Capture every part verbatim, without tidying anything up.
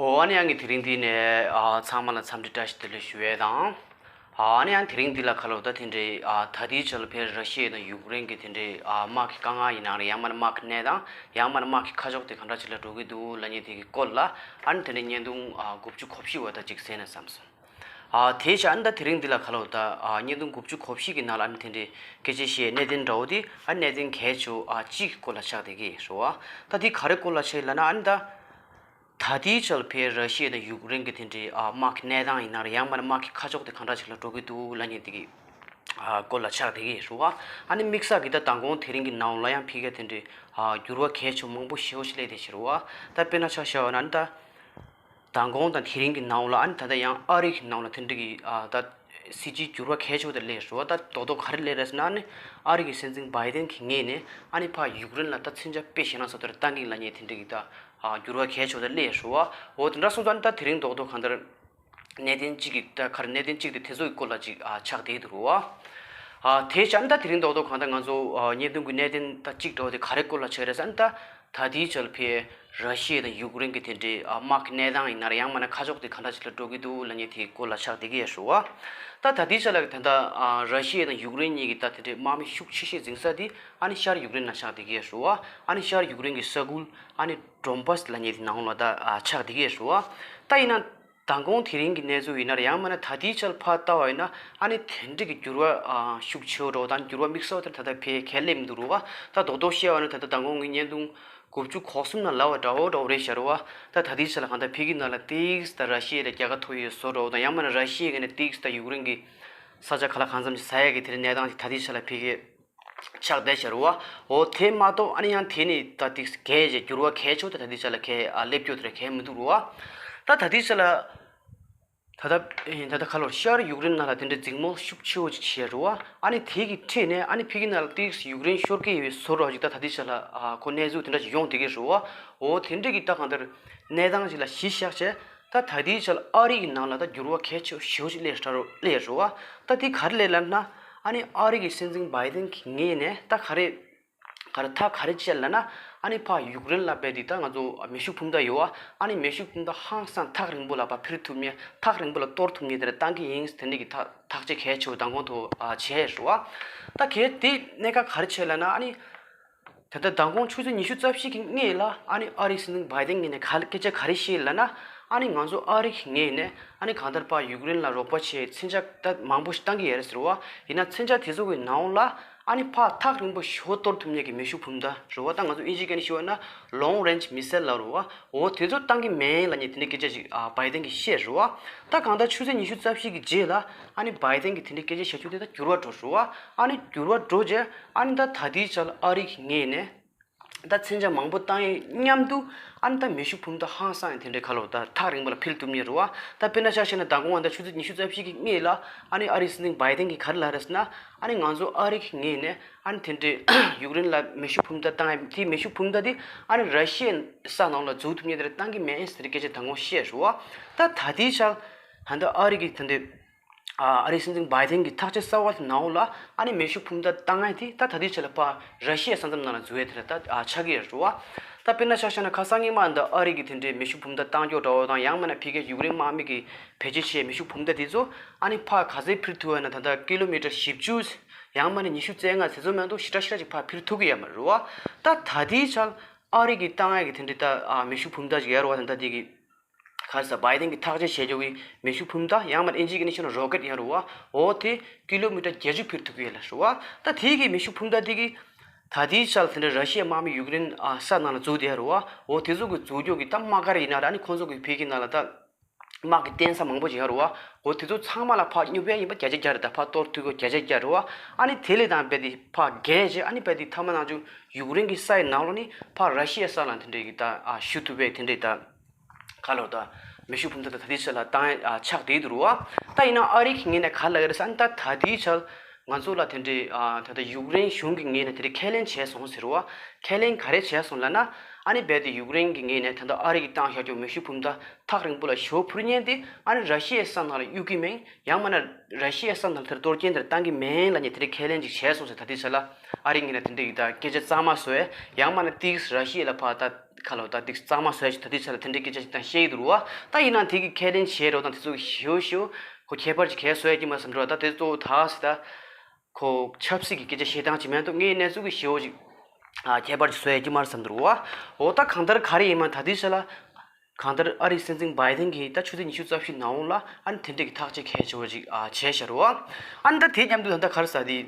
ཨོ་ཨ་ནི་ཡང་གི་དེ་རིང་འདི་ནས་ཨ་ཚང་མ་ལ་འཚམས་འདྲི་བཀྲ་ཤིས་བདེ་ལེགས་ཞུ་ཡས་དང་། ཨ་ནི་ཡང་དེ་རིང་འདི་ལ་ཁ་ལོ་ད་དེ་འདྲའི་ཨ་ད་ལྟའི་ཆར་ལ་ཕེ་ར་ཤི་ཡ་དང་ཡུཀ་རེན་གྱི་དེ་འདྲའི་ཨ་དམག་གི་དཀའ་ངལ་ཡིན་ན་རེད། ཡང་མིན་ན་དམག་གི་གནས་སྟངས། ཡང་མིན་ན་དམག་གི་ཁ་ཕྱོགས་དེ་གང་འདྲ་ཅིག་ལ་འགྲོ་གི་འདུག་ལབ་མཁན་དེ་གི་སྐོར་ལ་ཨ་ནི་དེ་འདྲའི་བརྙན་ཐུང་ཨ་དགུ་བཅུ་གོ་བཞི་བ་ད་ཅིག་གསན་ན་བསམ་སོང་། ཨ་དེའི་ཆ་ཨ་ནི་ད་དེ་རིང་འདི་ལ་ཁ་ལོ་ད་ཨ་བརྙན་ཐུང་དགུ་བཅུ་གོ་བཞི་གི་ནང་ལ་ཨ་ནི་དེ་འདྲའི་སྐད་ཆ་བཤད་གནད་དོན་འདྲ་བོ་དེ་ཨ་གནད་དོན་གལ་ཆེ་བོ་ཨ་གཅིག་གི་སྐོར་ལ་ཆགས་བསྡད་ཀྱི་རེད་བ། ད་དེ་ག་རེ་སྐོར་ལ་ཆགས་ཡིན་ལབ་ན་ཨ་ནི་ད། ད་ལྟའི་ཆར་ལ་ཕེ་ར་ཤི་ཡ་དང་ཡུཀ་རེན་གྱི་དེ་འདྲའི་ཨ་དམག་གི་གནས་སྟངས་ཡིན་ན་རེད། ཡང་མིན་ན་དམག་གི་ཁ་ཕྱོགས་དེ་གང་འདྲ་ཞིག་ལ་འགྲོ་གི་འདུག་ལབ་མཁན་དེ་གི་ཨ་སྐོར་ལ་ཆགས་བསྡད་ཀྱི་རེད་བ། ཨ་ནི་དམིགས་བསལ་གྱི་ད་མདང་དགོང་དེ་རིང་གི་ནང་ལ་ཡང་ཕ་གིར་དེ་འདྲའི་ཨ་འགྱུར་བ་གལ་ཆེ་མང་པོ་ཞེ་པོ་ཞིག་སླེབས་བསྡད་ཤག་རེད་བ། ད་དཔེར་ན་ཆ་བཞག་པ་ན་ཨ་ནི་ད་མདང་དགོང་དང་དེ་རིང་གི་ནང་ལ་ཨ་ནི་ད་ལྟ་ཡང་ཨ་རི་གི་ནང་ལ་དེ་འདྲ་གི་ཨ་ད་སྲིད་ཇུས་འགྱུར་བ་གལ་ཆེ་བོ་དེ་སླེབས་རེད་བ། ད་རྡོག་རྡོག་ག་རེ་སླེབས་རེད་ཟེར་ན་ཨ་ནི་ཨ་རི་གི་སྲིད་འཛིན་བྷའི་ཏན་གྱི་ངོས་ནས་ཨ་ནི་ཕ་ཡུཀ་རེན་ལ་ད་མཚོན་ཆ་དཔེ་ཞེད་སྣང་ཚ་པོ་དེ་འདྲ་བཏང་གི་ཡིན་ལབ་མཁན་དེ་འདྲ་གི་ད། ཨ་འགྱུར་བ་གལ་ཆེ་བོ་དེ་སླེབས་ཡོད་རེད་བ། འོ་དེ་འདྲ་སོང་ཙང་ད་དེ་རིང་རྡོག་རྡོག་གང་ལྟར་གནད་དོན་གཅིག་གི་ད་ག་རེ་གནད་དོན་གཅིག་དེ་དེ་ཚོ་གི་སྐོར་ལ་ཅིག་ཨ་ཆགས་བསྡད་འདུག་རེད་བ། ཨ་དེ་བྱས་ན་ད་དེ་རིང་རྡོག་རྡོག་གང་ལྟར་ང་ཚོ་ཨ་བརྙན་ཐུང་གི་གནད་དོན་ད་གཅིག་འདྲ་བོ་དེ་ག་རེ་སྐོར་ལ་ཆགས་རེད་ཟེར་ན་ད་ད་ལྟའི་ཆར་ཕེ་ར་ཤི་ཡ་དང་ཡུཀ་རེན་གྱི་དེ་འདྲའི་ཨ་དམག་གི་གནས་སྟངས་ཡིན་ན་རེད། ཡང་མིན་ན་ཁ་ཕྱོགས་དེ་ག་འདྲ་ཞིག་ལ་འགྲོ་གི་འདུག་ལབ་མཁན་དེའི་སྐོར་ལ་ཆགས་བསྡད་ཀྱི་ཡོད་རེད་བ། ད་ད་ལྟའི་ཆར་ལ་ད་ལྟ་ཨ་ར་ཤི་ཡ་དང་ཡུཀ་རེན་གཉིས་ཀྱི་ད་དེ་འདྲའི་དམག་མི་ཤུགས་ཆེ་ཤོས་འཛིང་ས་དེ་ཨ་ནི་ཤར་ཡུཀ་རེན་ལ་ཆགས་བསྡད་ཀྱི་ཡོད་རེད་བ། ཨ་ནི་ཤར་ཡུཀ་རེན་གྱི་ས་ཁུལ་ཨ་ནི། ཌོན་བྷ་སི་ལབ་མཁན་དེ་ནང་ལ་ད་ཨ་ཆགས་བསྡད་ཀྱི་ཡོད་རེད་བ། ད་ཡིན་ན་མདང་དགོང་དེ་རིང་གི་གནས་ཚུལ་ཡིན་ན་རེད། ཡང་མིན་ན་ད་ལྟའི་ཆར་ཕར་ལྟ་བ་ཡིན་ན་ཨ་ནི་དེ་འདྲ་གི་འགྱུར་བ་ཨ་ཤུགས་ཆེ་བོ་འགྲོ་བ་དང་འགྱུར་བ་དམིགས་བསལ་དེ་ད་ལྟ་ཕེ་ག་ལ་སླེབས་མི་འདུག་རེད་བ། ད་རྡོག་རྡོག་བཤད་པ་ཡིན་ན་ད་ལྟ་མདང་དགོང་གི་བརྙན་ཐུང་དགུ་བཅུ་གོ་གསུམ་ནང་ལབ་པ་འདྲ་བོ་འདྲ་བོ་རེད་ཤག་རེད་བ། ད་ད་ལྟའི་ཆར་ལ་གང་ལྟར་ཕ་གི་ནང་ལ་ཏིག་ཙམ་ད་ར་ཤི་ཡ་ལ་རྒྱལ་ཁ་ཐོབ་ཡོད་བཟོ་འདྲ་བོ་དང་། ཡང་མིན་ན་ར་ཤི་ཡའི་ངོས་ནས་ཏིག་ཙམ་ད་ཡུཀ་རེན་གྱི་ས་ཆ་ག་ལ་གང་འཚམ་ཞིག་ཟ་ཡག་གི་དེ་འདྲའི་གནས་སྟངས་ཅིག་ད་ལྟའི་ཆར་ལ་ཕ་གི་ཆགས་བསྡད་ཤག་རེད་བ། འོ་དེ་མ་གཏོགས་ཨ་ནི་ཡང་དེ་ནི་ད་ཏིག་གལ་ཆེ་འགྱུར་བ་གལ་ཆེ་བོ་ད་ད་ལྟའི་ཆར་ལ་གལ་ཨ་སླེབས་རྒྱུ་དེ་ར་གལ་མི་འདུག་རེད་བ། ད་ད་ལྟའི་ཆར་ལ་ད་ལྟ་ད་ལྟ་ཁ་ལོར་ཤར་ཡུཀ་རེན་ནང་ལ་དེ་འདྲའི་འཛིང་མོ་ཤུགས་ཆེ་བོ་ཅིག་བྱས་རེད་བ། ཨ་ནི་དེ་གི་འཕྲེས་ནས་ཨ་ནི་ཕ་གི་ནང་ལ་ཏིག་ཡུཀ་རེན་ཤོར་གི་ཡོད་བཟོ་འདྲ་ཅིག་ད་ད་ལྟའི་ཆར་ལ་ཨ་ཁོ་གནས་ཚུལ་དེ་འདྲ་ཅིག་ཡོང་བསྡད་ཀྱི་རེད་བ། འོ་དེ་འདྲ་གི་ད་གང་ལྟར་གནས་སྟངས་ཅིག་ལ་གཞི་བཞག་བྱས། ད་ད་ལྟའི་ཆར་ཨ་རི་གི་ནང་ལ་ད་འགྱུར་བ་གལ་ཆེ་ཞེ་པོ་ཅིག་སླེབས་ཤག་རོ་སླེབས་ཤག་རོ། ད་དེ་ག་རེ་སླེབས་ལབ་ན། ཨ་ནི་ཨ་རི་གི་སྲིད་འཛིན་བྷའི་ཏན་གྱི་ངོས་ནས་ད་ག་རེ་ག་རེ་ཐག་ག་རེ་བཅད་ལབ་ན། ཨ་ནི་ཕར་ཡུཀ་རེན་ལ་རྦད་དེ་ད་ང་ཚོ་མེ་ཤུགས་འཕུར་མདའ་ཡོད་བ། ཨ་ནི་མེ་ཤུགས་འཕུར་མདའ་ཧང་སང་ཐག་རིང་པོ་ལ་ཕར་འཕུར་ཐུབ་མཁན། ཐག་རིང་པོ་ལ་གཏོར་ཐུབ་མཁན་དེ་འདྲ་བཏང་གི་ཡིན། དེ་འདྲ་གི་ཐག་ཐག་གཅོད་གལ་ཆེ་བོ་མདང་དགོང་ཐོག་ཨ་བྱས་རེད་བ། ད་གལ་དེ་གནད་འགག་ག་རེ་བྱས་ལབ་ན། ཨ་ནི། ད་ལྟ་མདང་དགོང་ཆུ་ཚོད་ཉི་ཤུ་རྩ་བཞི་གི་སྔོན་ལ་ཨ་ནི་ཨ་རིའི་སྲིད་འཛིན་བྷའི་ཏན་ངོས་ནས་ག་སྐད་ཆ་ག་རེ་བཤད་ལབ་ན། ཨ་ནི་ང་ཚོ་ཨ་རི་གི་ངོས་ནས་ཨ་ནི་གང་ལྟར་ཕར་ཡུཀ་རེན་ལ་རོགས་པ་བྱེད་མཚོན་ཆ་ད་མང་པོ་ཞིག་བཏང་གི་ཡོད་རེད་ཟེར་བ། ཡིན་ན་མཚོན་ཆ་དེ་ཚོ་གི་ནང་ལ་ཨ་ནི་ཕར་ཐག་རིང་པོ་ཞེ་པོ་གཏོར་ཐུབ་མཁན་གྱི་མེ་ཤུགས་འཕུར་མདའ་རེད་བ། ད་ང་ཚོ་ཨིན་ཇིའི་སྐད་ནས་ཞུ་བ་ན་ལོང་རེན་ཇི་མི་སེལ་ལབ་རེད་བ། འོ་དེ་ཚོ་བཏང་གི་མེད་ལབ་མཁན་དེ་འདྲའི་སྐད་ཆ་ཞིག་ཨ་བྷའི་ཏན་གྱིས་བཤད་རེད་བ། ད་གང་ལྟར་ཆུ་ཚོད་ཉི་ཤུ་རྩ་བཞི་གི་རྗེས་ལ་ཨ་ནི་བྷའི་ཏན་གྱིས་དེ་འདྲའི་སྐད་ཆ་བཤད་རྒྱུ་དེ་ད་འགྱུར་བ་འགྲོ་རེད་བ། ཨ་ནི་འགྱུར་བ་འགྲོ་རྗེས་ཨ་ནི་ད་ད་ལྟའི་ཆར་ཨ་རི་གི་ངོས་ནས་ད་མཚོན་ཆ་མང་པོ་བཏང་ཡས་མཉམ་དུ་ཨ་ནི་ད་མེ་ཤུགས་འཕུར་མདའ་ཧང་སང་ཡས་དེ་འདྲའི་ཁ་ལོ་ད་ཐག་རིང་པོ་ལ་འཕུར་ཐུབ་མཁན་རེད་བ། ད་དཔེར་ན་ཆ་བཞག་ན་མདང་དགོང་ང་ད་ཆུ་ཚོད་ཉི་ཤུ་རྩ་བཞི་གི་སྔོན་ལ་ཨ་ནི་ཨ་རིའི་སྲིད་འཛིན་བྷའི་ཏན་གྱིས་ག་རེ་ལབ་རེད་ཟེར་ན། ཨ་ནི་ང་ཚོ་ཨ་རི་གི་ངོས་ནས་ཨ་ནི་དེ་འདྲའི་ཡུཀ་རེན་ལ་མེ་ཤུགས་འཕུར་མདའ་བཏང་ཡས་དེ་མེ་ཤུགས་འཕུར་མདའ་དེ་ཨ་ནི་ར་ཤི་ཡའི་ས་ནང་ལ་འཛུལ་ཐུབ་མཁན་དེ་འདྲ་བཏང་གི་མེད་ཟེར་སྐད་ཆ་མདང་དགོང་བཤད་རེད་བ། ད་ད་ལྟའི་ཆར་ད་ལྟ་ཨ་རི་གི་དེ་འདྲའི། ཨ་རིའི་སྲིད་འཛིན་བྷའི་ཏན་གྱི་ཐག་གཅོད་གསར་བ་དེ་ནང་ལ་ཨ་ནི་མེ་ཤུགས་འཕུར་མདའ་བཏང་ཡས་དེ་ད་ད་ལྟའི་ཆར་ལ་ཕར་ར་ཤི་ཡའི་ས་མཚམས་ནང་ལ་འཛུལ་ཡས་དེ་འདྲ་ད་ཨ་ཆགས་ཀྱི་ཡོད་རེད་བ། ད་དཔེར་ན་ཆ་བཞག་ན་ཁ་སང་ཉི་མ་འདི་ཨ་རི་གི་དེ་འདྲའི་མེ་ཤུགས་འཕུར་མདའ་བཏང་རྒྱུ་འདྲ་བོ་དང་། ཡང་མིན་ན་ཕ་གིར་ཡུཀ་རེན་དམག་མི་གིས་བེད་སྤྱོད་བྱས་མེ་ཤུགས་འཕུར་མདའ་དེ་ཚོ་ཨ་ནི་ཕར་ག་ཚོད་འཕུར་ཐུབ་ཡོད་ན། ད་ལྟ་ཀི་ལོ་མི་ཊར་བཞི་བཅུ། ཡང་མིན་ན་ཉི་ཤུ་རྩ་ལྔ་དེ་ཚོ་མ་གཏོགས་ཞེ་དྲག་ཞེ་དྲག་ཅིག་ཕར་འཕུར་ཐུབ་ཀྱི་ཡོད་མ་རེད་བ། ད་ད་ལྟའི་ཆར་ཨ་རི་གིས་བཏང་ཡས་ཀྱི་དེ་འདྲའི་ད་ཨ་མེ་ཤུགས་འཕུར་མདའ་ཅིག་ཡོད་རེད་བ། ད་ལྟ་དེ་གི་ག་རེ་ཟེར། བྷའི་ཏན་གྱིས་ཐག་གཅོད་བྱས་ཡོད་པའི་མེ་ཤུགས་འཕུར་མདའ། ཡང་མིན་ཨིན་ཇིའི་སྐད་ནས་བཤད་ན་རོ་ཀེད་ཡིན་རེད་བ། འོ་དེ་ཀི་ལོ་མི་ཊར་བརྒྱད་ཅུ་འཕུར་ཐུབ་ཀྱི་ཡོད་ལབ་རེད་བ། ད་དེ་གི་མེ་ཤུགས་འཕུར་མདའ་དེ་གིས་ད་ལྟའི་ཆར་དེ་འདྲ་ར་ཤི་ཡའི་དམག་མི་ཡུཀ་རེན་ཨ་ས་ནང་ལ་འཛུལ་བསྡད་ཡོད་རེད་བ། འོ་དེ་ཚོ་གི་འཛུལ་རྒྱུ་གི་ད་དམག་སྒར་ཡིན་ན་ར། ཨ་ནི་ཁོང་ཚོ་གི་ཕ་གི་ནང་ལ་ད་དམག་གི་རྟེན་ས་མང་པོ་ཅིག་ཡོད་རེད་བ། འོ་དེ་ཚོ་ཚང་མ་ལ་ཕར་སྨྱོ་བས་ཡིན་པ་བརྒྱ་ཆ་བརྒྱ་རེད། ད་ཕར་གཏོར་ཐུབ་ཀྱི་བརྒྱ་ཆ་བརྒྱ་རེད་བ། ཨ་ནི་དེ་ལས་ད་རྦད་དེ་ཕར་བརྒལ་བྱས་ཨ་ནི་རྦད་དེ་མཐའ་མ་ནང་ཆུང་ཡུཀ་རེན་གྱི་ས་ཡི་ནང་ལོགས་ནས་ཕར་ར་ཤི་ཡའི་ས་ལ་དེ་འདྲའི་གི་ད་ཨ་ཞུ་ཐུབ་པའི་དེ་འདྲའི་ད། ཁ་ལོ་ད་མེ་ཤུགས་འཕུར་མདའ་ད་ད་ལྟའི་ཆར་ལ་བཏང་ཡ་ཆགས་བསྡད་འདུག་རེད་བ། ད་ཡིན་ན་ཨ་རི་གི་ངོས་ནས་ག་རེ་ལབ་ཀྱི་རེད་ཟེར་ན། ད་ད་ལྟའི་ཆར་ ང་ཚོ་ལ་དེ་འདྲའི་ཨ་ད་ལྟ་ཡུཀ་རེན་གཞུང་གི་ངོས་ནས་དེ་འདྲའི་ཁས་ལེན་བྱས་སོང་ཟེར་བ། ཁས་ལེན་ག་རེ་བྱས་སོང་ལབ་ན། ཨ་ནི་རྦད་དེ་ཡུཀ་རེན་གྱི་ངོས་ནས་ད་ལྟ་ཨ་རི་གིས་བཏང་བཞག་རྒྱུ་མེ་ཤུགས་འཕུར་མདའ་ཐག་རིང་པོ་ལ་ཞེ་པོ་འཕུར་མཁན་དེ་ཨ་ནི་ར་ཤི་ཡའི་ས་ནང་ལ་གཡུག་གི་མིན། ཡང་མིན་ན་ར་ཤི་ཡའི་ས་ནང་དེར་གཏོར་སྐྱོན་དེར་བཏང་གི་མིན་ལབ་ནས་དེ་འདྲའི་ཁས་ལེན་ཅིག་བྱས་སོང་ཟེར། ད་ལྟའི་ཆ་ལ་ཨ་རི་ངོས་ནས་དེ་འདྲའི་ད་སྐད་ཆ་གཙང་མ་བཟོས། ཡང་མིན་ན་ཏིག་ར་ཤི་ཡ་ལ་ཕར་ད་ཁ་ལོ་ད་ཏིག་གཙང་མ་བཟོས་ཅིག་ད་ལྟའི་ཆ་ལ་དེ་འདྲའི་སྐད་ཆ་ཅིག་དང་བཤད་ཀྱི་འདུག་རུ་བ། ད་ཡིན་ན་དེ་གི་ཁས་ལེན་བྱས་རོགས་དང་དེ་ཚོ་གི་ཞེ་པོ་ཞེ་པོ་ཁོ་ཁྱད་པར་ཅིག་གས་བཟོས་ཡ་ཀྱི་མ་བསམ་འགྲོ་བ། ད་དེ་གཙོ་བོ་ད་ཟེར་ད། ཁོ་ཆབ་སྲིད་ཀྱི་སྐད་ཆ་བཤད་སྟངས་ཅིག་མེད་འདུག་ངས་གནས་ཚུལ་གྱི་ཞེ་པོ་ཅིག་ཨ་ཁྱད་པར་ཅིག་བཟོ་ཡ་ཀྱི་མ་རེད་བསམ་འདུག་རུ་བ། འོ་ད་གང་ལྟར་ག་རེ་ཡིན་མ་ད་ལྟའི་ཆ་ལ་གང་ལྟར་ཨ་རིའི་སྲིད་འཛིན་བྷའི་ཏན་གྱིས་ད་ཆུ་ཚོད་ཉི་ཤུ་རྩ་བཞི་ནང་ལ་ཨ་ནི་དེ་འདྲས་ཀྱི་ཐག་གཅོད་གལ་ཆེ་བོ་ཅིག་ཨ་བྱས་ཤག་རུ་བ། ཨ་ནི་ད་དེ་མཉམ་དུ་ད་ལྟ་ག་རེ་ཟ་དེ་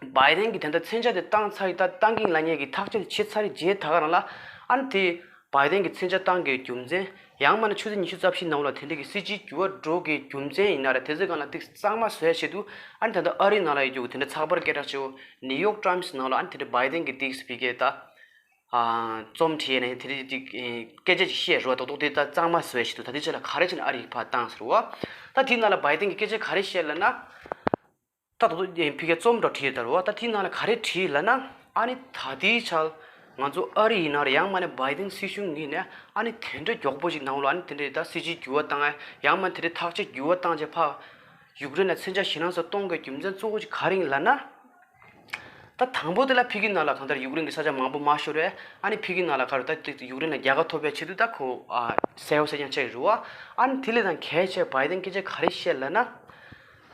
བྷའི་ཏན་གྱིས་ད་ལྟ་མཚོན་ཆ་དེ་བཏང་ཚར་ཡི་ད་བཏང་གིན་ལབ་མཁན་གྱི་ཐག་གཅོད་དེ་བྱས་ཚར་ཡི་རྗེས་ད་ག་རང་ལ་ཨ་ནི་དེ། བྷའི་ཏན་གྱིས་མཚོན་ཆ་བཏང་དགོས་རྒྱུ་མཚན། ཡང་མིན་ན་ཆུ་ཚོད་ཉི་ཤུ་རྩ་བཞི་ནང་ལ་དེ་འདྲ་གི་སྲིད་ཇུས་འགྱུར་བ་འགྲོ་དགོས་རྒྱུ་མཚན་ཡིན་ན་ར། དེ་ཚོའི་སྒང་ལ་ཏིག་གཙང་མ་བཟོ་ཡ་ཆེད་དུ་ཨ་ནི་ད་ལྟ་ཨ་རིའི་ནང་ལ་ཡོད་རྒྱུ་དེ་འདྲ་ཚགས་པར་སྐད་གྲགས་ཆེ་བོ་ནིའུ་ཡོག་ཊའིམ་སི་ནང་ལ་ཨ་ནི་དེ་འདྲ་བྷའི་ཏན་གྱིས་ཏིག་སི་ཕི་གེ་ད་རྩོམ་བྲིས་ནས་དེ་འདྲ་ཅིག་སྐད་ཆ་ཅིག་བཤད་རོགས། རྡོག་རྡོག་དེ་ད་གཙང་མ་བཟོ་ཡ་ཆེད་དུ་ད་ལྟའི་ཆ་ལ་ག་རེ་བྱས་ནས་ཨ་རི་ཕར་བཏང་ཟེར་བ། ད་དེའི་ནང་ལ་བྷའི་ཏན་གྱིས་སྐད་ཆ་ག་རེ་བཤད་ལབ་ན། ད་དོ་དོ་ཕི་གའི་རྩོམ་འདྲ་བྲིས་ཡོད་ད་རུ་བ། ད་དེའི་ནང་ལ་ག་རེ་བྲིས་ལབ་ན། ཨ་ནི་ད་ལྟའི་ཆར་ང་ཚོ་ཨ་རི་ཡིན་ན་རེད། ཡང་མིན་ན་བྷའི་ཏན་སྲིད་གཞུང་ཡིན་ནའི་ཨ་ནི་དེ་འདྲ་མགྱོགས་པོ་ཞིག་ནང་ལ་ཨ་ནི་དེ་འདྲའི་ད་སྲིད་ཇུས་འགྱུར་བ་བཏང་ཡ། ཡང་མིན་ན་དེ་འདྲའི་ཐག་གཅོད་འགྱུར་བ་བཏང་རྗེས་ཕར་ཡུཀ་རེན་ལ་མཚོན་ཆ་ཞེད་སྣང་ཚ་གཏོང་དགོས་རྒྱུ་མཚན་གཙོ་བོ་ཞིག་ག་རེ་ཡིན་ལབ་ན། ད་དང་པོ་དེ་ལ་ཕ་གི་ནང་ལ་གང་ལྟར་ཡུཀ་རེན་གྱི་ས་ཆ་མང་པོ་མ་ཤོར་བས། ཨ་ནི་ཕ་གི་ནང་ལ་ག་རེ་ད་ཡུཀ་རེན་ལ་རྒྱལ་ཁ་ཐོབ་པའི་ཆེད་དུ་ད་ཁོ་ཨ་གསལ་བོ་གསལ་རྐྱང་ཆགས་ཡོད་རེད་བ། ཨ་ནི་དེ་ལས་ད་གལ་ཆེ་བྷའི་ཏན་སྐད་ཆ་ག་རེ་བཤད་ལབ་ན།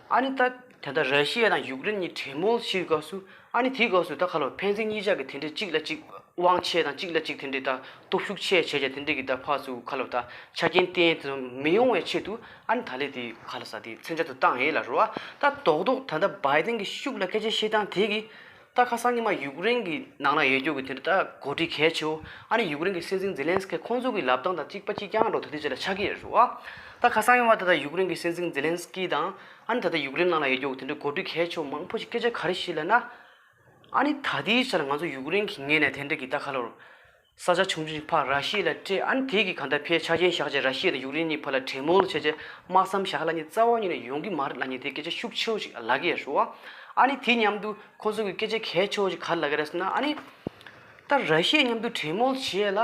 ཨ་ནི་ད་ད་ལྟ་ར་ཤི་ཡ་དང་ཡུཀ་རེན་གཉིས་གྲོས་མོལ་བྱེད་སྐབས་སུ་ཨ་ནི་དེའི་སྐབས་སུ་ད་ག་ལོ་ཕན་ཚུན་གཉིས་ཆ་གི་དེ་འདྲའི་གཅིག་ལ་གཅིག་དབང་ཆེ་དང་གཅིག་ལ་གཅིག་དེ་འདྲའི་ད་སྟོབས་ཤུགས་ཆེ་བྱས་བྱས་དེ་འདྲའི་གི་ད་ཕར་ཚུར་ག་ལོ་ད་ཆ་རྐྱེན་བསྟན་དེ་ཚོ་མི་ཡོང་བའི་ཆེད་དུ་ཨ་ནི་ད་ལས་དེ་ག་ལ་ས་དེ་མཚོན་ཆ་དུ་བཏང་ཡས་ལ་རོ། ད་རྡོག་རྡོག་ད་ལྟ་བྷའི་ཏན་གི་ཤུགས་ལ་སྐད་ཆ་བཤད་སྟངས་དེ་གི་ད་ཁ་སང་ཉི་མ་ཡུཀ་རེན་གྱི་ནང་ལ་ཡོད་རྒྱུ་གི་དེ་འདྲ་ད་འགོ་ཁྲིད་གལ་ཆེ་བོ་ཨ་ནི་ཡུཀ་རེན་གྱི་སྲིད་འཛིན་ཛེ་ལན་སི་ཀི་ཁོང་ཚོ་གི་ལབ་སྟངས་དང་གཅིག་པ་གཅིག་རྐྱང་འགྲོ་ད་དེ་ཅི་ལ་ཆགས་ཀྱི་ཡོད་རེད་བ། ད་ཁ་སང་ཉི་མ་ད་ལྟ་ཡུཀ་རེན་གྱི་སྲིད་འཛིན་ཛེ་ལན་སི་ཀི་དང་ཨ་ནི་ད་ལྟ་ཡུཀ་རེན་ནང་ལ་ཡོད་རྒྱུ་གི་དེ་འདྲ་འགོ་ཁྲིད་གལ་ཆེ་བོ་མང་པོ་ཞིག་སྐད་ཆ་ག་རེ་བཤད་ལབ་ན། ཨ་ནི་ད་ལྟའི་ཆར་ང་ཚོ་ཡུཀ་རེན་གྱི་ངོས་ནས་དེ་འདྲ་གི་ད་ཁ་ལོར་ས་ཆ་ཆུང་ཆུང་ཞིག་ཕར་ར་ཤི་ཡ་ལ་སྤྲད། ཨ་ནི་དེ་གི་གང་ལྟར་ཕའི་ཆ་རྐྱེན་བཞག་བྱས་ར་ཤི་ཡ་དང་ཡུཀ་རེན་གཉིས་བར་ལ་གྲོས་མོལ་བྱས་བྱས་དམག་མཚམས་བཞག་ལབ་མཁན་རྩ་བ་ཉིད་ནས་ཡོང་གི་མ་རེད་ལབ་མཁན་དེ་སྐད་ཆ་ཤུགས་ཆེ་བོ་ཞིག་ལབ་ཀྱི་ཡོད་རེད་བ། ཨ་ནི་དེ་མཉམ་དུ་ཁོང་ཚོ་གི་སྐད་ཆ་གལ་ཆེ་བོ་ཞིག་ག་རེ་ལབ་ཀྱི་རེད་ཟེར་ན། ཨ་ནི་ད་ར་ཤི་ཡ་མཉམ་དུ་གྲོས་མོལ་བྱེད་ཡས་ལ་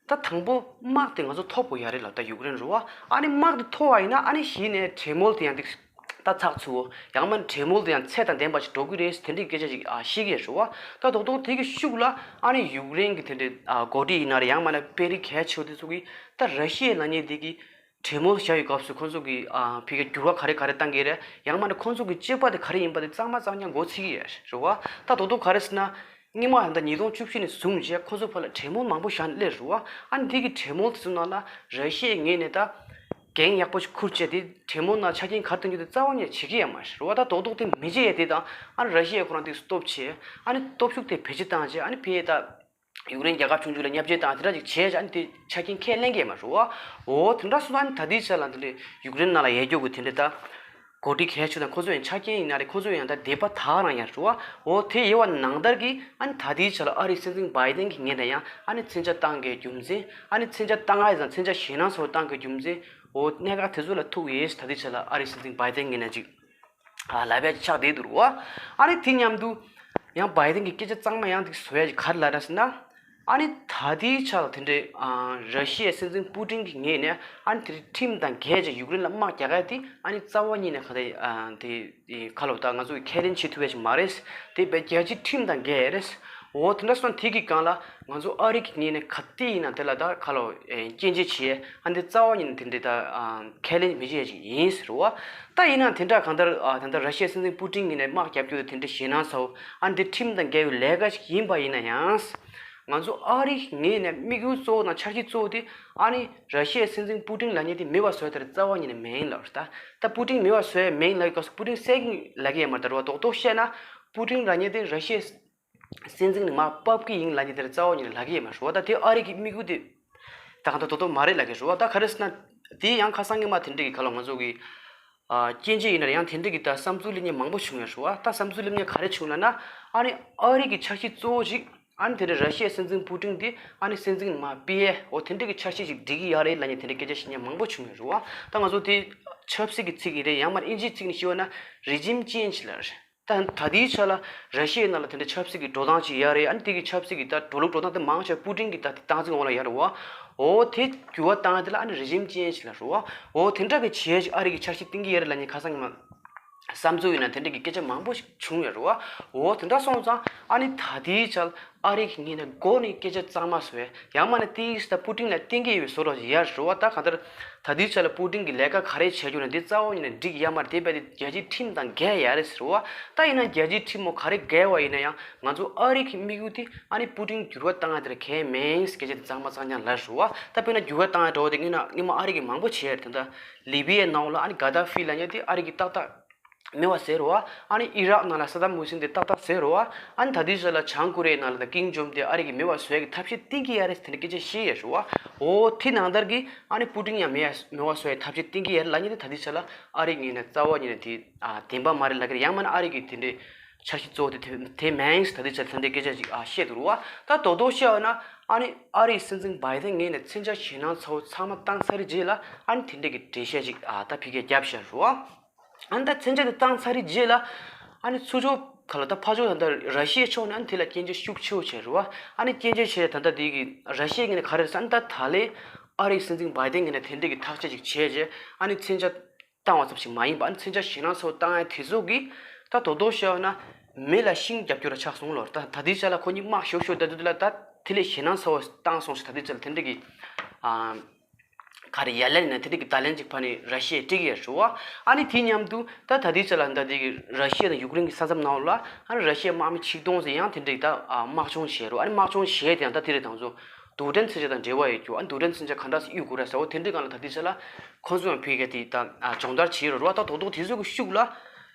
ད་དང་པོ་དམག་དེ་ང་ཚོ་ཐོབ་དགོས་ཡ་རེད་ལབ། ད་ཡུཀ་རེན་རེད་བ། ཨ་ནི་དམག་དེ་ཐོབ་པ་ཡིན་ན་ཨ་ནི་གཞི་ནས་གྲོས་མོལ་དེ་ཡང་ཏིག་ད་ཚགས་ཚུད་བོ། ཡང་མིན་གྲོས་མོལ་དེ་ཡང་ཚད་དང་ལྡན་པ་ཞིག་འགྲོ་གི་རེད་དེ་འདྲའི་སྐད་ཆ་ཞིག་ཨ་བཤད་ཀྱི་རེད་བ། ད་རྡོག་རྡོག་དེ་གི་ཤུགས་ལ་ཨ་ནི་ཡུཀ་རེན་གྱི་དེ་འདྲའི་ཨ་འགོ་ཁྲིད་ཡིན་ན་རེད། ཡང་མིན་ན་དཔོན་རིགས་གལ་ཆེ་བོ་དེ་ཚོ་གིས་ད་ར་ཤི་ཡའི་ལབ་མཁན་དེ་གི་གྲོས་མོལ་བྱ་ཡི་སྐབས་སུ་ཁོང་ཚོ་གིས་ཨ་ཕ་གིར་འགྱུར་བ་ག་རེ་ག་རེ་བཏང་གི་རེད། ཡང་མིན་ན་ཁོང་ཚོ་གི་སྤྱོད་པ་དེ་ག་རེ་ཡིན་པ་དེ་གཙང་མ་གཙང་རྐྱང་མགོ་ཚོད་ཀྱི་ཡོད་རེད་བ། ད་རྡོག་རྡོག་ག་རེ་ཟེར་ན། སྔོན་མ་ད་ལྟ་ཉིས་སྟོང་བཅུ་བཞི་ནས་བཟུང་བྱས་ཁོང་ཚོ་བར་ལ་གྲོས་མོལ་མང་པོ་བཞག་ནས་སླེབས་རེད་བ། ཨ་ནི་འདི་གི་གྲོས་མོལ་དེ་ཚོ་ནང་ལ་ར་ཤི་ཡའི་ངོས་ནས་ད་འགན་ཡག་པོ་ཞིག་འཁུར་བྱས་ཏེ་གྲོས་མོལ་ནང་ཆ་རྐྱེན་ག་རེ་གཏོང་རྒྱུ་དེ་རྩ་བ་ནས་བྱེད་ཀྱི་ཡོད་མ་རེད་བ། ད་རྡོག་རྡོག་དེ་མི་བྱེད་ཡས་དེ་དང་ཨ་ནི་ར་ཤི་ཡས་ཁོ་རང་དེ་སྟོབས་ཆེ་ཨ་ནི་སྟོབས་ཤུགས་དེ་བེད་སྤྱོད་བཏང་བྱས་ཨ་ནི་ཕ་གིར་ད་ཡུཀ་རེན་རྒྱལ་ཁབ་ཆུང་ཆུང་ལ་བརྙས་བཅོས་བཏང་དེ་འདྲ་ཅིག་བྱས་བྱས་ཨ་ནི་དེ་ཆ་རྐྱེན་ཁས་ལེན་གྱི་ཡོད་མ་རེད་བ། འོ་དེ་འདྲ་སོང་ཙང་ཨ་ནི་ད་ལྟའི་ཆ་ལ་འདི་འདྲའི་ཡུཀ་རེན་ནང་ལ་ཡོད་རྒྱུ་གི་དེ་འདྲའི་ད། འགོ་ཁྲིད་གལ་ཆེ་དང་ཁོ་ཚོ་ཡང་ཆ་རྐྱེན་ཡིན་ན་རེད། ཁོ་ཚོ་ཡང་ད་དད་པ་ད་ག་རང་ཡང་རེད་བ། འོ་དེ་ཡོད་པ་ནང་ལྟར་གྱི་ཨ་ནི་ད་ལྟའི་ཆ་ལ་ཨ་རིའི་སྲིད་འཛིན་བྷའི་ཏན་གྱི་ངོས་ནས་ཡང་ཨ་ནི་མཚོན་ཆ་བཏང་དགོས་རྒྱུ་མཚན། ཨ་ནི་མཚོན་ཆ་བཏང་ཨ་ཡི་ཙང་མཚོན་ཆ་ཞེད་སྣང་ཚོར་བཏང་དགོས་རྒྱུ་མཚན། འོ་གནད་འགག་དེ་ཚོ་ལ་ཐུག་ཡོད་ཟེར་ད་ལྟའི་ཆ་ལ་ཨ་རིའི་སྲིད་འཛིན་བྷའི་ཏན་གྱི་ངོས་ནས་ཅིག་ཨ་ལབ་ཡ་ཅིག་ཆགས་བསྡད་འདུག་རེད་བ། ཨ་ནི་དེ་མཉམ་དུ་ཡང་བྷའི་ཏན་གྱི་སྐད་ཆ་གཙང་མ་ཡང་དེ་བཟོ་ཡ་ཅིག་ག་རེ་ལབ་རེད་ཟེར་ན། ཨ་ནི་ད་ལྟའི་ཆར་དེ་འདྲའི་ཨ་ར་ཤི་ཡའི་སྲིད་འཛིན་པུ་ཏིན་གྱི་ངོས་ནས་ཨ་ནི་དེ་འདྲའི་ཁྲིམས་དང་འགལ་བྱས་ཡུཀ་རེན་ལ་དམག་རྒྱག་ཡ་དེ་ཨ་ནི་རྩ་བ་ཉིད་ནས་ག་རེ་ཨ་དེ་ག་ལབ་ད་ང་ཚོ་གི་ཁས་ལེན་བྱེད་ཐུབ་ཡ་ཞིག་མ་རེད། དེ་བས་རྒྱལ་སྤྱིའི་ཁྲིམས་དང་འགལ་ཡ་རེད། འོ་དེ་འདྲ་སོང་དེ་གི་སྒང་ལ་ང་ཚོ་ཨ་རི་གི་ངོས་ནས་ག་དུས་ཡིན་ན་དེ་ལ་ད་ག་ལབ་ཨེ་སྐྱོན་བརྗོད་བྱེད་ཡ་ཨ་འདི་རྩ་བ་ཉིད་ནས་དེ་འདྲའི་ད་ཨ་ཁས་ལེན་མི་བྱེད་ཡ་ཞིག་ཡིན་ཟེར་བ། ད་ཡིན་ན་དེ་འདྲ་གང་ལྟར་ཨ་ད་ལྟ་ར་ཤི་ཡའི་སྲིད་འཛིན་པུ་ཏིན་ངོས་ནས་དམག་རྒྱག་རྒྱུ་དེ་འདྲའི་ཞེད་སྣང་ཚ་བོ་ཨ་འདི་ཁྲིམས་དང་འགལ་བའི་ལས་ཀ་ཞིག་ཡིན་པ་ཡིན་ན་ཡང་། ང་ཚོ་ཨ་རིའི་ངོས་ནས་དམིགས་ཡུལ་གཙོ་བོ་དང་འཆར་གཞི་གཙོ་བོ་དེ་ཨ་ནི་ར་ཤི་ཡའི་སྲིད་འཛིན་པུ་ཏིན་ལབ་མཁན་དེ་མེད་པ་བཟོ་ཡ་དེ་རྩ་བ་ཉིད་ནས་མེད་ཡིན་ལབ་རེད། ད་ད་པུ་ཏིན་མེད་པ་བཟོ་ཡ་མེད་ཡིན་ལབ་ཡོད་སྐབས་སུ་པུ་ཏིན་བསད་ཀྱི་ལབ་ཀྱི་ཡོད་མ་རེད། ད་རུ་བ་རྡོག་རྡོག་བཤད་ན་པུ་ཏིན་ལབ་མཁན་དེ་ར་ཤི་ཡའི་སྲིད་འཛིན་ནས་མར་ཕབ་ཀྱི་ཡིན་ལབ་མཁན་དེ་རྩ་བ་ཉིད་ནས་ལབ་ཀྱི་ཡོད་མ་རེད། རུ་བ་ད་དེ་ཨ་རི་གི་དམིགས་ཡུལ་དེ་ད་གང་ལྟར་རྡོག་རྡོག་མ་རེད་ལབ་ཀྱི་རུ་བ། ད་ག་རེ་ཟེར་ན་དེ་ཡང་ཁ་སང་ཉི་མ་དེ་འདྲ་གི་ག་ལབ་ང་ཚོ་གི་ཨ་སྐྱོན་བརྗོད་ཡིན་ན་ཡང་དེ་འདྲ་གི་ད་བསམ་ཚུལ་སླེབས་མཁན་མང་པོ་བྱུང་ཡོད་རེད་བ། ད་བསམ་ཚུལ་སླེབས་མཁན་ག་རེ་བྱུང་ལབ་ན་ཨ་ནི་ཨ་རི་གི་འཆར་གཞི་གཙོ་བོ་ཞིག་ཨ་ནི་དེ་འདྲ་ར་ཤི་ཡའི་སྲིད་འཛིན་པུ་ཏིན་དེ་ཨ་ནི་སྲིད་འཛིན་མར་ཕབ་ཡས་འོ་དེ་འདྲ་གི་འཆར་གཞི་ཞིག་སྒྲིག་གི་ཡོད་རེད་ལབ་མཁན་དེ་འདྲ་སྐད་ཆ་བཤད་མཁན་མང་པོ་བྱུང་ཡོད་རེད་བ། ད་ང་ཚོ་དེ་ཆབ་སྲིད་ཀྱི་ཚིག་ཡིན་རེད། ཡང་མིན་ན་ཨིན་ཇིའི་ཚིག་ནས་ཞུས་པ་ན་རི་ཇིམ་ཅེན་ཇི་ལབ་རེད། ད་ད་ལྟའི་ཆ་ལ་ར་ཤི་ཡའི་ནང་ལ་དེ་འདྲ་ཆབ་སྲིད་ཀྱི་འགྲོ་སྟངས་ཅིག་ཡོད་རེད། ཨ་ནི་དེ་གི་ཆབ་སྲིད་ཀྱི་ད་འགྲོ་ལུགས་འགྲོ་སྟངས་དེ་མང་ཆེ་བ་པུ་ཏིན་གྱི་ད་དེ་སྟངས་འཛིན་འོག་ལ་ཡོད་རེད་བ། འོ་དེ་འགྱུར་བ་བཏང་ཡ་དེ་ལ་ཨ་ནི་རི་ཇིམ་ཅེན་ཇི་ལབ་རེད་བ། འོ་དེ་འདྲ་གི་བྱས་ཤིག་ཨ་རི་གི་འཆར་གཞི་བཏིང་གི་ཡོད་རེད་ལབ་མཁན་ཁ་སང་ཉི་མ་བསམ་ཚུལ་ཡིན་ན་དེ་འདྲ་གི་སྐད་ཆ་མང་པོ་ཞིག་བྱུང་ཡོད་རེད་བ། འོ་དེ་འདྲ་སོང་ཙང་ཨ་ནི་ད་ལྟའི་ཆར་ཨ་རི་གི་ངོས་ནས་མགོ་ནས་སྐད་ཆ་གཙང་མ་བཟོ་ཡ། ཡང་མིན་ན་དེའི་ད་པུ་ཏིན་ལ་བསྟན་གྱི་ཡོད་བཟོ་རོགས་ཡ་རེད་བ། ད་གང་ལྟར་ད་ལྟའི་ཆ་ལ་པུ་ཏིན་གྱིས་ལས་ཀ་ག་རེ་བྱས་རྒྱུ་ན་འདི་རྩ་བ་ཉིད་ནས་འགྲིག་ཡ་མ་རེད། དེ་རྦད་དེ་རྒྱལ་སྤྱིའི་ཁྲིམས་དང་འགལ་ཡ་རེད་ཟེར་བ། ད་ཡིན་ན་རྒྱལ་སྤྱིའི་ཁྲིམས་མོ་ག་རེ་འགལ་བ་ཡིན་ན་ཡང་ང་ཚོ་ཨ་རི་གི་དམིགས་ཡུལ་དེ་ཨ་ནི་པུ་ཏིན་འགྱུར་བ་བཏང་ཡ་དེ་ལ་གལ་མིན་སྐད་ཆ་དེ་གཙང་མ་གཙང་རྐྱང་ལབ་རེད་བ། ད་དཔེར་ན་འགྱུར་བ་བཏང་ཡ་འདྲ་བོ་དེ་སྔོན་ན་སྔོན་མ་ཨ་རི་གི་མང་པོ་བྱས་རེད། ད་ལི་བི་ཡའི་ནང་ལ་ཨ་ནི་ག་དཱ་ཧྥི་ལབ་མཁན་དེ་ཨ་རི་གིས་ཏག་ཏག་མེད་པ་བཟོས་རེད་བ། ཨ་ནི་ཨི་རག་ནང་ལ་ས་དཱམ་ཧུ་སིན་དེ་ཏག་ཏག་བཟོས་རེད་བ། ཨ་ནི་ད་ལྟའི་ཆ་ལ་བྱང་ཀོ་རི་ཡའི་ནང་ལ་ད་ཀིམ་ཇོང་དེ་ཨ་རི་གིས་མེད་པ་བཟོ་ཡ་གི་ཐབས་ཤེས་བསྟན་གྱི་ཡོད་རེད་ཟེར་དེ་འདྲ་སྐད་ཆ་བཤད་ཡོད་རེད་བ། འོ་དེ་ནང་ལྟར་གྱི་ཨ་ནི་པུ་ཏིན་ཡང་མེད་ཡ་མེད་པ་བཟོ་ཡ་ཐབས་ཤེས་བསྟན་གྱི་ཡོད་རེད་ལབ་མཁན་དེ་ད་ལྟའི་ཆ་ལ་ཨ་རི་ངོས་ནས་རྩ་བ་ཉིད་ནས་དེ་ཨ་བདེན་པ་མ་རེད་ལབ་ཀྱི་རེད། ཡང་མིན་ན་ཨ་རི་གི་དེ་འདྲའི་འཆར་གཞི་གཙོ་བོ་དེ་དེ་དེ་མིན་ཟེར་ད་ལྟའི་ཆ་ལ་དེ་འདྲའི་སྐད་ཆ་ཅིག་ཨ་བཤད་འདུག་རེད་བ། ད་རྡོག་རྡོག་བཤད་པ་ན་ཨ་ནི་ཨ་རིའི་སྲིད་འཛིན་བྷའི་ཏན་ངོས་ནས་མཚོན་ཆ་ཞེད་སྣང་ཚ་བོ་ཚང་མ་བཏང་ཚར་རྗེས་ལ་ཨ་ནི་དེ་འདྲ་གི་འགྲེལ་བཤད་ཅིག་ཨ་ད་ཕ་གིར་བརྒྱབ་བཞག་རེད་བ། ཨ་ནི་ད་མཚོན་ཆ་དེ་བཏང་ཚར་རྗེས་ལ་ཨ་ནི་ཚུར་ཕྱོགས་ག་ལ་ད་ཕར་ཕྱོགས་ད་ལྟ་ར་ཤི་ཡའི་ཕྱོགས་ནས་ཨ་ནི་དེ་ལ་སྐྱོན་བརྗོད་ཤུགས་ཆེ་བོ་བྱས་རེད་བ། ཨ་ནི་སྐྱོན་བརྗོད་བྱས་ད་ལྟ་དེ་གི་ར་ཤི་ཡའི་ངོས་ནས་ག་རེ་རེད་ཟེར་ན། ད་ད་ལས་ཨ་རིའི་སྲིད་འཛིན་བྷའི་ཏན་ངོས་ནས་དེ་འདྲ་གི་ཐག་གཅོད་ཅིག་བྱས་རྗེས་ཨ་ནི་མཚོན་ཆ་བཏང་བ་ཙམ་ཞིག་མ་ཡིན་པ། ཨ་ནི་མཚོན་ཆ་ཞེད་སྣང་ཚ་བོ་བཏང་ཡ་དེ་ཚོ་གིས་ད་རྡོག་རྡོག་བཤད་པ་ན་མེ་ལ་ཤིང་རྒྱབ་སྐྱོར་ཆགས་སོང་ལོ། ད་ད་ལྟའི་ཆ་ལ་ཁོ་གཉིས་དམག་ཤོར་ཤོར་བསྡད་དུས་ལ་ད་དེ་ལས་ཞེད་སྣང་ཚ་བོ་བཏང་སོང་ཞེས་ད་ལྟའི་ཆ་ལ་དེ་འདྲ་གི་ཨ་ག་རེ་ཡ་ལན་ནས་དེ་འདྲ་གི་བརྡ་ལན་ཅིག་ཕར་ནས་ར་ཤི་ཡས་སྤྲད་ཀྱི་ཡོད་རེད་བ། ཨ་ནི་དེའི་མཉམ་དུ་ད་ད་ལྟའི་ཆ་ལ་ད་དེ་གི་ར་ཤི་ཡ་དང་ཡུཀ་རེན་གྱི་ས་མཚམས་ནང་ལ་ཨ་ནི་ར་ཤི་ཡའི་དམག་མི་ཆིག་སྟོང་ཙམ་ཡང་དེ་འདྲ་གི་ད་དམག་སྦྱོང་བྱས་རེད་བ། ཨ་ནི་དམག་སྦྱོང་བྱས་དེ་ཡང་ད་དེ་རེད། ད་ང་ཚོ་རྡུལ་ཕྲན་མཚོན་ཆ་དང་འབྲེལ་བ་ཡོད་རྒྱུ། ཨ་ནི་རྡུལ་ཕྲན་མཚོན་ཆ་ག་འདྲ་སེ་གཡུག་དགོས་རེད་ཟེར་བ་དེ་འདྲའི་སྒང་ལ་ད་ལྟའི་ཆ་ལ་ཁོང་ཚོ་ཡང་ཕ་གིར་དེ་ད་སྦྱོང་བརྡར་བྱེད་ཀྱི་ཡོད་རེད་བ། ད་རྡོག་རྡོག་དེ་ཚོ་གི་ཤུགས་ལ་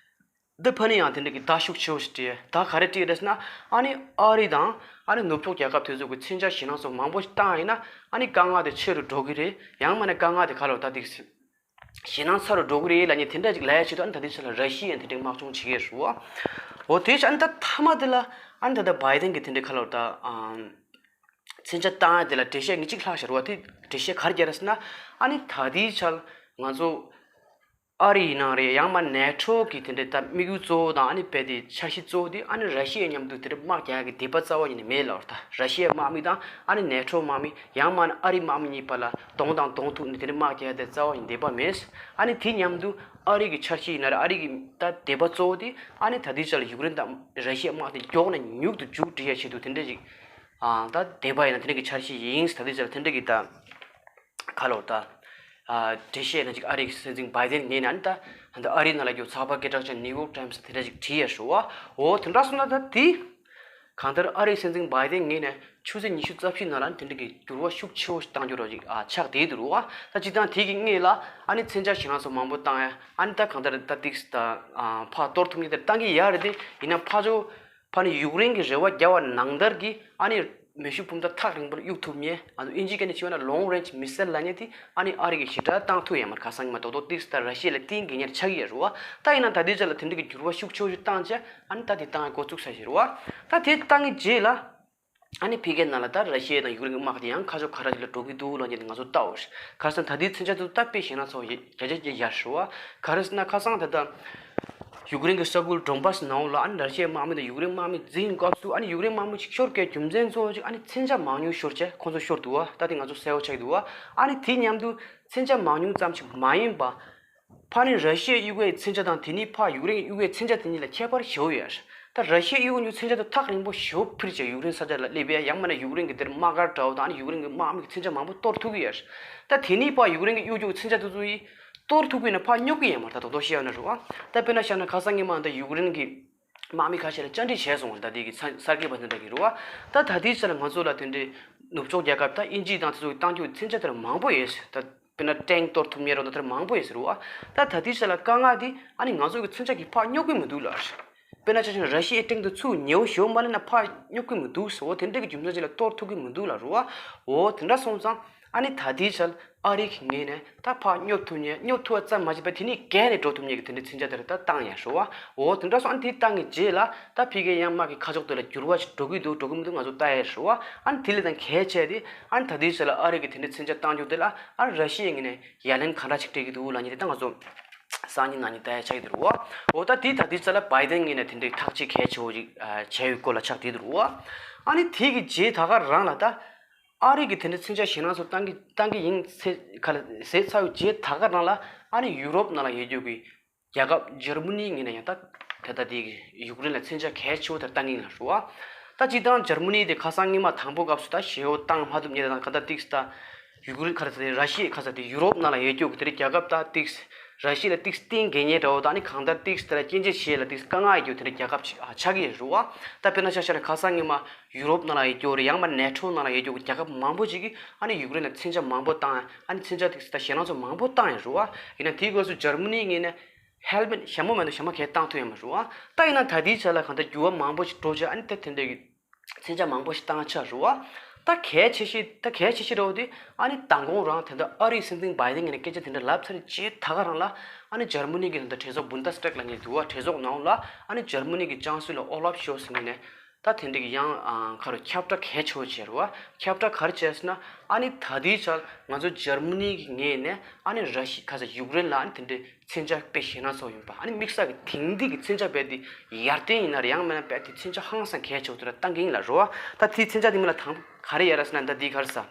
འདི་ཕར་ནས་ཡང་དེ་འདྲ་གི་བརྡ་ཤུགས་ཆེ་བོ་ཞིག་སྤྲད། ད་ག་རེ་སྤྲད་རེད་ཟེར་ན། ཨ་ནི་ཨ་རི་དང་ཨ་ནི་ནུབ་ཕྱོགས་རྒྱལ་ཁབ་དེ་ཚོ་གི་མཚོན་ཆ་ཞེད་སྣང་ཚ་བོ་མང་པོ་ཞིག་བཏང་ཡིན་ན་ཨ་ནི་དཀའ་ངལ་དེ་ཆེ་རུ་འགྲོ་གི་རེད། ཡང་མིན་ན་དཀའ་ངལ་དེ་ག་ལ་ད་དེ་ཞེད་སྣང་ཚ་རུ་འགྲོ་གི་རེད་ལབ་མཁན་དེ་འདྲ་ཅིག་ལབ་ཡ་ཆེད་དུ་ཨ་ནི་ད་ལྟའི་ཆ་ལ་ར་ཤི་ཡས་དེ་འདྲའི་དམག་སྦྱོང་བྱེད་ཀྱི་ཡོད་རེད་བ། འོ་དེ་ཆ་ཨ་ནི་ད་མཐའ་མ་དེ་ལ་ཨ་ནི་ད་ལྟ་བྷའི་ཏན་གྱིས་དེ་འདྲའི་ག་ལ་ད་ཨམ། མཚོན་ཆ་བཏང་ཡ་དེ་ལ་འགྲེལ་བཤད་ཉིན་གཅིག་ལྷག་བཞག་རེད་བ། དེ་འགྲེལ་བཤད་ག་རེ་རྒྱག་རེད་ཟེར་ན། ཨ་ནི་ད་ལྟའི་ཆར་ང་ཚོ་ཨ་རི་ཡིན་ནའང་རེད། ཡང་མ་ནེ་ཊོ་གི་དེ་འདྲའི་ད་དམིགས་ཡུལ་གཙོ་བོ་དང་ཨ་ནི་རྦད་དེ་འཆར་གཞི་གཙོ་བོ་དེ་ཨ་ནི་ར་ཤི་ཡའི་མཉམ་དུ་དེ་འདྲའི་དམག་རྒྱག་ཡ་གི་འདོད་པ་རྩ་བ་ཉིད་ནས་མེད་ལབ་རེད། ད་ར་ཤི་ཡའི་དམག་མི་དང་ཨ་ནི་ནེ་ཊོ་དམག་མི་ཡང་མ་ཨ་རི་དམག་མི་གཉིས་བར་ལ་གདོང་དང་གདོང་ཐུག་ནས་དེ་འདྲའི་དམག་རྒྱག་ཡ་དེ་རྩ་བ་ཉིད་འདོད་པ་མེད། ཨ་ནི་དེ་མཉམ་དུ་ཨ་རི་གི་འཆར་གཞི་ཡིན་ན་རེད། ཨ་རི་གི་ད་འདོད་པ་གཙོ་བོ་དེ་ཨ་ནི་ད་ལྟའི་ཆར་ལ་ཡུཀ་རེན་དང་ར་ཤི་ཡའི་དམག་དེ་མགྱོགས་ནས་མྱུར་དུ་མཇུག་སྒྲིལ་ཡ་ཆེད་དུ་དེ་འདྲ་ཞིག་ཨ་ད་འདོད་པ་ཡིན་ན་དེ་འདྲ་གི་འཆར་གཞི་ཡིན། ད་ལྟའི་ཆར་དེ་འདྲ་གི་ད་ག་ལབ་ད་ཨ་འགྲེལ་བཤད་ན་ཅིག་ཨ་རི་གི་སྲིད་འཛིན་བྷའི་ཏན་ངོས་ནས་ཨ་ནི་ད་ད་ཨ་རིའི་ནང་ལ་རྒྱུ་ཚགས་པར་སྐད་གྲགས་ཅན་ནིའུ་ཡོག་ཊའིམ་སི་དེ་འདྲ་ཅིག་བྲིས་ཡ་ཞུ་བ། འོ་དེ་འདྲ་སོང་ན་ད་དེ་གང་ལྟར་ཨ་རིའི་སྲིད་འཛིན་བྷའི་ཏན་ངོས་ནས་ཆུ་ཚོད་ཉི་ཤུ་རྩ་བཞི་ནང་ལ་ཨ་ནི་དེ་འདྲ་གི་འགྱུར་བ་ཤུགས་ཆེ་བོ་ཞིག་བཏང་རྒྱུ་རོ་ཅིག་ཨ་ཆགས་བསྡད་འདུག་རུ་བ། ད་སྤྱིར་བཏང་དེ་གི་སྔོན་ལ་ཨ་ནི་མཚོན་ཆ་ཞེད་སྣང་ཚ་བོ་མང་པོ་བཏང་ཡ། ཨ་ནི་ད་གང་ལྟར་ད་ཏིག་ད་ཕར་གཏོར་ཐུབ་མཁན་དེ་བཏང་གི་ཡ་རེད། དེ་ཡིན་ན་ཕར་ཚུར་ཕར་ནས་ཡུཀ་རེན་གྱི་རེ་བ་བརྒྱབ་པ་ནང་ལྟར་གྱི་ཨ་ནི་མེ་ཤུགས་འཕུར་མདའ་ཐག་རིང་པོར་གཡུག་ཐུབ་མཁན། ཨ་ནི་དབྱིན་ཇིའི་སྐད་ནས་བྱས་པ་ན་ལོང་རེན་ཇི་མི་སེལ་ལབ་མཁན་དེ་ཨ་ནི་ཨ་རི་གིས་ཞེ་དྲག་བཏང་ཐུབ་ཡོད་མ་རེད། ཁ་སང་ཉི་མ་རྡོག་རྡོག་ཏིག་ད་ར་ཤི་ཡ་ལ་བརྟེན་དགོས་མཁན་ཆགས་ཀྱི་ཡོད་རུ་བ། ད་ཡིན་ན་ད་ལྟའི་ཆ་ལ་དེ་འདྲ་གི་འགྱུར་བ་ཤུགས་ཆེ་བོ་ཞིག་བཏང་བྱས་ཨ་ནི་ད་དེ་བཏང་ཡ་འགོ་བཙུགས་ས་ཞིག་རུ་བ། ད་དེ་བཏང་གི་རྗེས་ལ། ཨ་ནི་ཕ་གིའི་ནང་ལ་ད་ར་ཤི་ཡ་དང་ཡུཀ་རེན་གྱི་དམག་དེ་ཡང་ཁ་ཕྱོགས་ག་རེ་ཞིག་ལ་འགྲོ་གི་འདུག་ལབ་མཁན་དེ་ང་ཚོ་ལྟ་འོ། ཁ་སང་ད་ལྟའི་མཚོན་ཆ་དེ་ཚོ་ད་དཔེ་ཞེད་སྣང་ཚ་བོ་ཞིག་བརྒྱ་ཆ་བརྒྱ་ཡར་ཞུ་བ། ག་རེ་ཟེར་ན་ཁ་སང་ད་ལྟ་ཡུཀ་རེན་གྱི་ས་ཁུལ་ཌོན་བྷ་སི་ནང་ལ་ཨ་ནི་ར་ཤི་ཡའི་དམག་མི་དང་ཡུཀ་རེན་དམག་མི་འཛིང་སྐབས་སུ་ཨ་ནི་ཡུཀ་རེན་དམག་མི་ཅིག་ཤོར་དགོས་རྒྱུ་མཚན་གཙོ་བོ་ཅིག་ཨ་ནི་མཚོན་ཆ་མང་ཉུང་ཤོར་བྱས་ཁོང་ཚོ་ཤོར་འདུག་བ། ད་དེ་ང་ཚོ་གསལ་པོ་ཆགས་ཀྱི་འདུག་བ། ཨ་ནི་དེ་མཉམ་དུ་མཚོན་ཆ་མང་ཉུང་ཙམ་ཞིག་མ་ཡིན་པ། ཕར་ནས་ར་ཤི་ཡའི་གཡུག་ཡའི་མཚོན་ཆ་དང་དེ་ནས་ཕར་ཡུཀ་རེན་གྱི་གཡུག་ཡའི་མཚོན་ཆ་དེ་གཉིས་ལ་ཁྱད་པར་ཞེ་པོ་ཡོད་རེད། ད་ར་ཤི་ཡའི་གཡུག་ཡའི་མཚོན་ཆ་དེ་ཐག་རིང་པོ་ཞེ་པོ་འཕུར་བྱས་ཡུཀ་རེན་ས་ཆ་ལ་སླེབས་པས། ཡང་མིན་ན་ཡུཀ་རེན་གྱི་དེར་དམག་སྒར་འདྲ་བོ་དང་ཨ་ནི་ཡུཀ་རེན་གྱི་དམག་མི་གི་མཚོན་ཆ་མང་པོ་གཏོར་ཐུབ་ཀྱི་ཡོད་རེད། ད་དེ་ནས་ཕར་ཡུཀ་རེན་གྱི་གཡུག་རྒྱུ་མཚོན་ཆ་དེ་ཚོ་ཡིས་གཏོར་ཐུབ་ཀྱི་ཡོད་ན་ཕར་སྙོབ་ཀྱི་ཡོད་མ་རེད། ད་རྡོག་རྡོག་བཤད་ཡོད་ན་རེད་བ། ད་དཔེར་ན་བཤད་ན་ཁ་སང་ཉི་མ་ད་ཡུཀ་རེན་གྱི་དམག་མི་ཁ་ཤས་ལ་བཅར་འདྲི་བྱས་སོང་བ། ད་དེ་གི་ཚ་གསར་འགོད་པ་དེ་འདྲ་གི་རེད་བ། ད་ད་ལྟའི་ཆ་ལ་ང་ཚོ་ལ་དེ་འདྲའི་ནུབ་ཕྱོགས་རྒྱལ་ཁབ་ད་དབྱིན་ཇི་དང་དེ་ཚོ་གི་གཏོང་རྒྱུ་མཚོན་ཆ་དེ་འདྲ་མང་པོ་ཡོད། ད་དཔེར་ན་ཊེང་གཏོར་ཐུབ་མཁན་རོ་ད་དེ་འདྲ་མང་པོ་ཡོད་ཟེར་བ། ད་ད་ལྟའི་ཆ་ལ་དཀའ་ངལ་དེ་ཨ་ནི་ང་ཚོ་གི་མཚོན་ཆ་གིས་ཕར་སྙོབ་ཀྱི་མི་འདུག་ལབ། དཔེར་ན་ཆ་བཞག་ན་ར་ཤི་ཡའི་ཊེང་དེ་ཚུར་ཉེ་བོ་ཞེ་པོ་མ་སླེབས་ན་ཕར་སྙོབ་ཀྱི་མི་འདུག་ཟེར་བ། དེ་འདྲ་གི་རྒྱུ་མཚན་ཅིག་ལ་གཏོར་ཐུབ་ཀྱི་མི་འདུག་ལབ་རེད་བ། འོ་དེ་འདྲ་སོང་ཙང་ཨ་ནི་ད་ལྟའི་ཆར་ཨ་རི་གི་ངོས་ནས་ད་ཕར་སྙོབ་ཐུབ་མཁན། སྙོབ་ཐུབ་པ་ཙམ་མ་ཟད་པར་དེ་ནས་བརྒལ་ནས་འགྲོ་ཐུབ་མཁན་གྱི་དེ་འདྲའི་མཚོན་ཆ་དེ་རེད་ད་བཏང་ཡ་རེད་བ། འོ་དེ་འདྲ་སོང་ཨ་ནི་དེ་བཏང་གི་རྗེས་ལ་ད་ཕ་གིའི་ཡང་དམག་གི་ཁ་ཕྱོགས་དེ་ལ་འགྱུར་བ་ཞིག་འགྲོ་གི་འདུག་འགྲོ་གི་མི་འདུག་ང་ཚོ་ལྟ་ཡ་རེད་བ། ཨ་ནི་དེ་ལས་ད་གལ་ཆེ་དེ་ཨ་ནི་ད་ལྟའི་ཆར་ལ་ཨ་རི་གི་དེ་འདྲའི་མཚོན་ཆ་བཏང་རྒྱུ་དེ་ལ་ཨ་རི་ར་ཤི་ཡའི་ངོས་ནས་ཡ་ལན་ག་འདྲ་ཞིག་སྤྲད་ཀྱི་འདུག་ལབ་མཁན་དེ་ད་ང་ཚོ་ སང་ཉིན་གནངས་ཉིན་ལྟ་ཡ་ཆགས་ཀྱི་འདུག་རོ། འོ་ད་དེ་ད་དེ་ཚ་ལ་བའི་ཏན་ངོས་ནས་དེ་འདྲའི་ཐག་གཅོད་གལ་ཆེ་བོ་ཞིག་བྱས་ཡོད་སྐོར་ལ་ཆགས་བསྡད་འདུག་རོ། ཨ་ནི་དེ་གི་རྗེས་ད་ག་རང་ལ་ད་ཨ་རི་གི་དེ་འདྲའི་མཚོན་ཆ་ཞེད་སྣང་ཚོ་བཏང་གི་བཏང་གི་ཡིན་ཚེ་ག་ལ་ཟེར་ཚར་བའི་རྗེས་ད་ག་རང་ལ་ཨ་ནི་ཡུ་རོབ་ནང་ལ་ཡོད་རྒྱུ་གི་རྒྱལ་ཁབ་འཇར་མ་ནི་ངོས་ནས་ཡང་ད་དེ་ལྟ་དེ་གི་ཡུཀ་རེན་ལ་མཚོན་ཆ་གལ་ཆེ་བོ་དེར་བཏང་གི་ཡིན་ལ་རོ། ད་སྤྱིར་བཏང་འཇར་མ་ནི་དེ་ཁ་སང་སྔོན་མ་དང་པོ་སྐབས་སུ་ད་ཞེ་བོ་བཏང་མ་ཐུབ་ཉེ་དང་ག་ད་ཏིག་ད་ཡུཀ་རེན་ཁ་ད་ར་ཤི་ཡ་ཁ་ས་དེ་ཡུ་རོབ་ནང་ལ་ཡོད་རྒྱུ་གི་དེ་རིང་རྒྱལ་ཁབ་ད་ཏིག་ར་ཤི་ཡ་ལ་ཏིག་སྟེང་གི་ཉེ་འདྲ་བོ་ད་ནི་གང་ལྟར་ཏིག་དེ་ལ་སྐྱོན་བརྗོད་བྱེད་ལ་ཏིག་དཀའ་ངལ་ཡོད་རྒྱུ་དེ་རིང་རྒྱལ་ཁབ་ཆགས་ཀྱི་ཡོད་རོ། ད་དཔེར་ན་ཆ་བཞག་ན་ཁ་སང་སྔོན་མ་ཡུ་རོབ་ནང་ལ་ཡོད་རྒྱུ་རེད། ཡང་མ་ནེ་ཊོ་ནང་ལ་ཡོད་རྒྱུ་རྒྱལ་ཁབ་མང་པོ་ཅིག་གིས་ཨ་ནི་ཡུཀ་རེན་ལ་མཚོན་ཆ་མང་པོ་བཏང་ཨ་ནི་མཚོན་ཆ་དེ་ད་ཞེད་སྣང་ཚོ་མང་པོ་བཏང་ཡོད་རེད་བ། ཡིན་ན་དེའི་སྐབས་སུ་འཇར་མ་ནི་ངོས་ནས་ཧེལ་མེད་ཞྭ་མོ་མེད་དུ་ཞྭ་མོ་གས་བཏང་ཐུབ་ཡོད་མ་རེད་བ། ད་ཡིན་ན་ད་ལྟའི་ཆ་ལ་གང་ལྟར་འགྱུར་བ་མང་པོ་ཞིག་འགྲོ་བྱས་ཨ་ནི་ད་དེ་འདྲ་གི་མཚོན་ཆ་མང་པོ་ཞིག་བཏང་ཆགས་རེད་བ། ད་གལ་ཆེ་ཤོས་ད་གལ་ཆེ་ཤོས་རེད་བ། དེ་ཨ་ནི་མདང་དགོང་རང་དེ་འདྲ་ཨ་རིའི་སྲིད་འཛིན་བའི་ཏན་ངོས་ནས་སྐད་ཆ་དེ་འདྲ་ལབ་ཚར་རྗེས་ད་ག་རང་ལ་ཨ་ནི་འཇར་མ་ནི་གི་དེ་འདྲ་གྲོས་ཚོགས་བུན་ད་སི་ཊག་ལབ་མཁན་འདུག་བ། གྲོས་ཚོགས་ནང་ལ་ཨ་ནི་འཇར་མ་ནི་གི་ཅང་སི་ལོ་ཨོ་ལབ་ཤོལ་ཚ་ངོས་ནས། ད་དེ་འདྲ་གི་ཡང་ཨ་ག་རེ་ཁྱབ་བསྒྲགས་གལ་ཆེ་བོ་བྱས་རེད་བ། ཁྱབ་བསྒྲགས་ག་རེ་བྱས་ཟེར་ན་ཨ་ནི་ད་ལྟའི་ཆར་ང་ཚོ་འཇར་མ་ནི་གི་ངོས་ནས་ཨ་ནི་ར་ཤི་ཁ་ས་ཡུཀ་རེན་ལ་ཨ་ནི་དེ་འདྲའི་མཚོན་ཆ་དཔེ་ཞེད་སྣང་ཚོ་ཡིན་པ། ཨ་ནི་དམིགས་བསལ་གི་དེང་དུས་ཀྱི་མཚོན་ཆ་དཔེ་དེ་ཡར་ཐོན་ཡིན་ན་རེད། ཡང་མིན་ན་དཔེ་དེ་མཚོན་ཆ་ཧང་སང་གལ་ཆེ་བོ་དེ་ལ་བཏང་གི་ཡིན་ལ་རེད་བ། ད་དེ་མཚོན་ཆ་དེ་མིན་ལ་དང་ག་རེ་ཡར་ཟེར་ན་ད་དེ་ག་རེ་ཟ།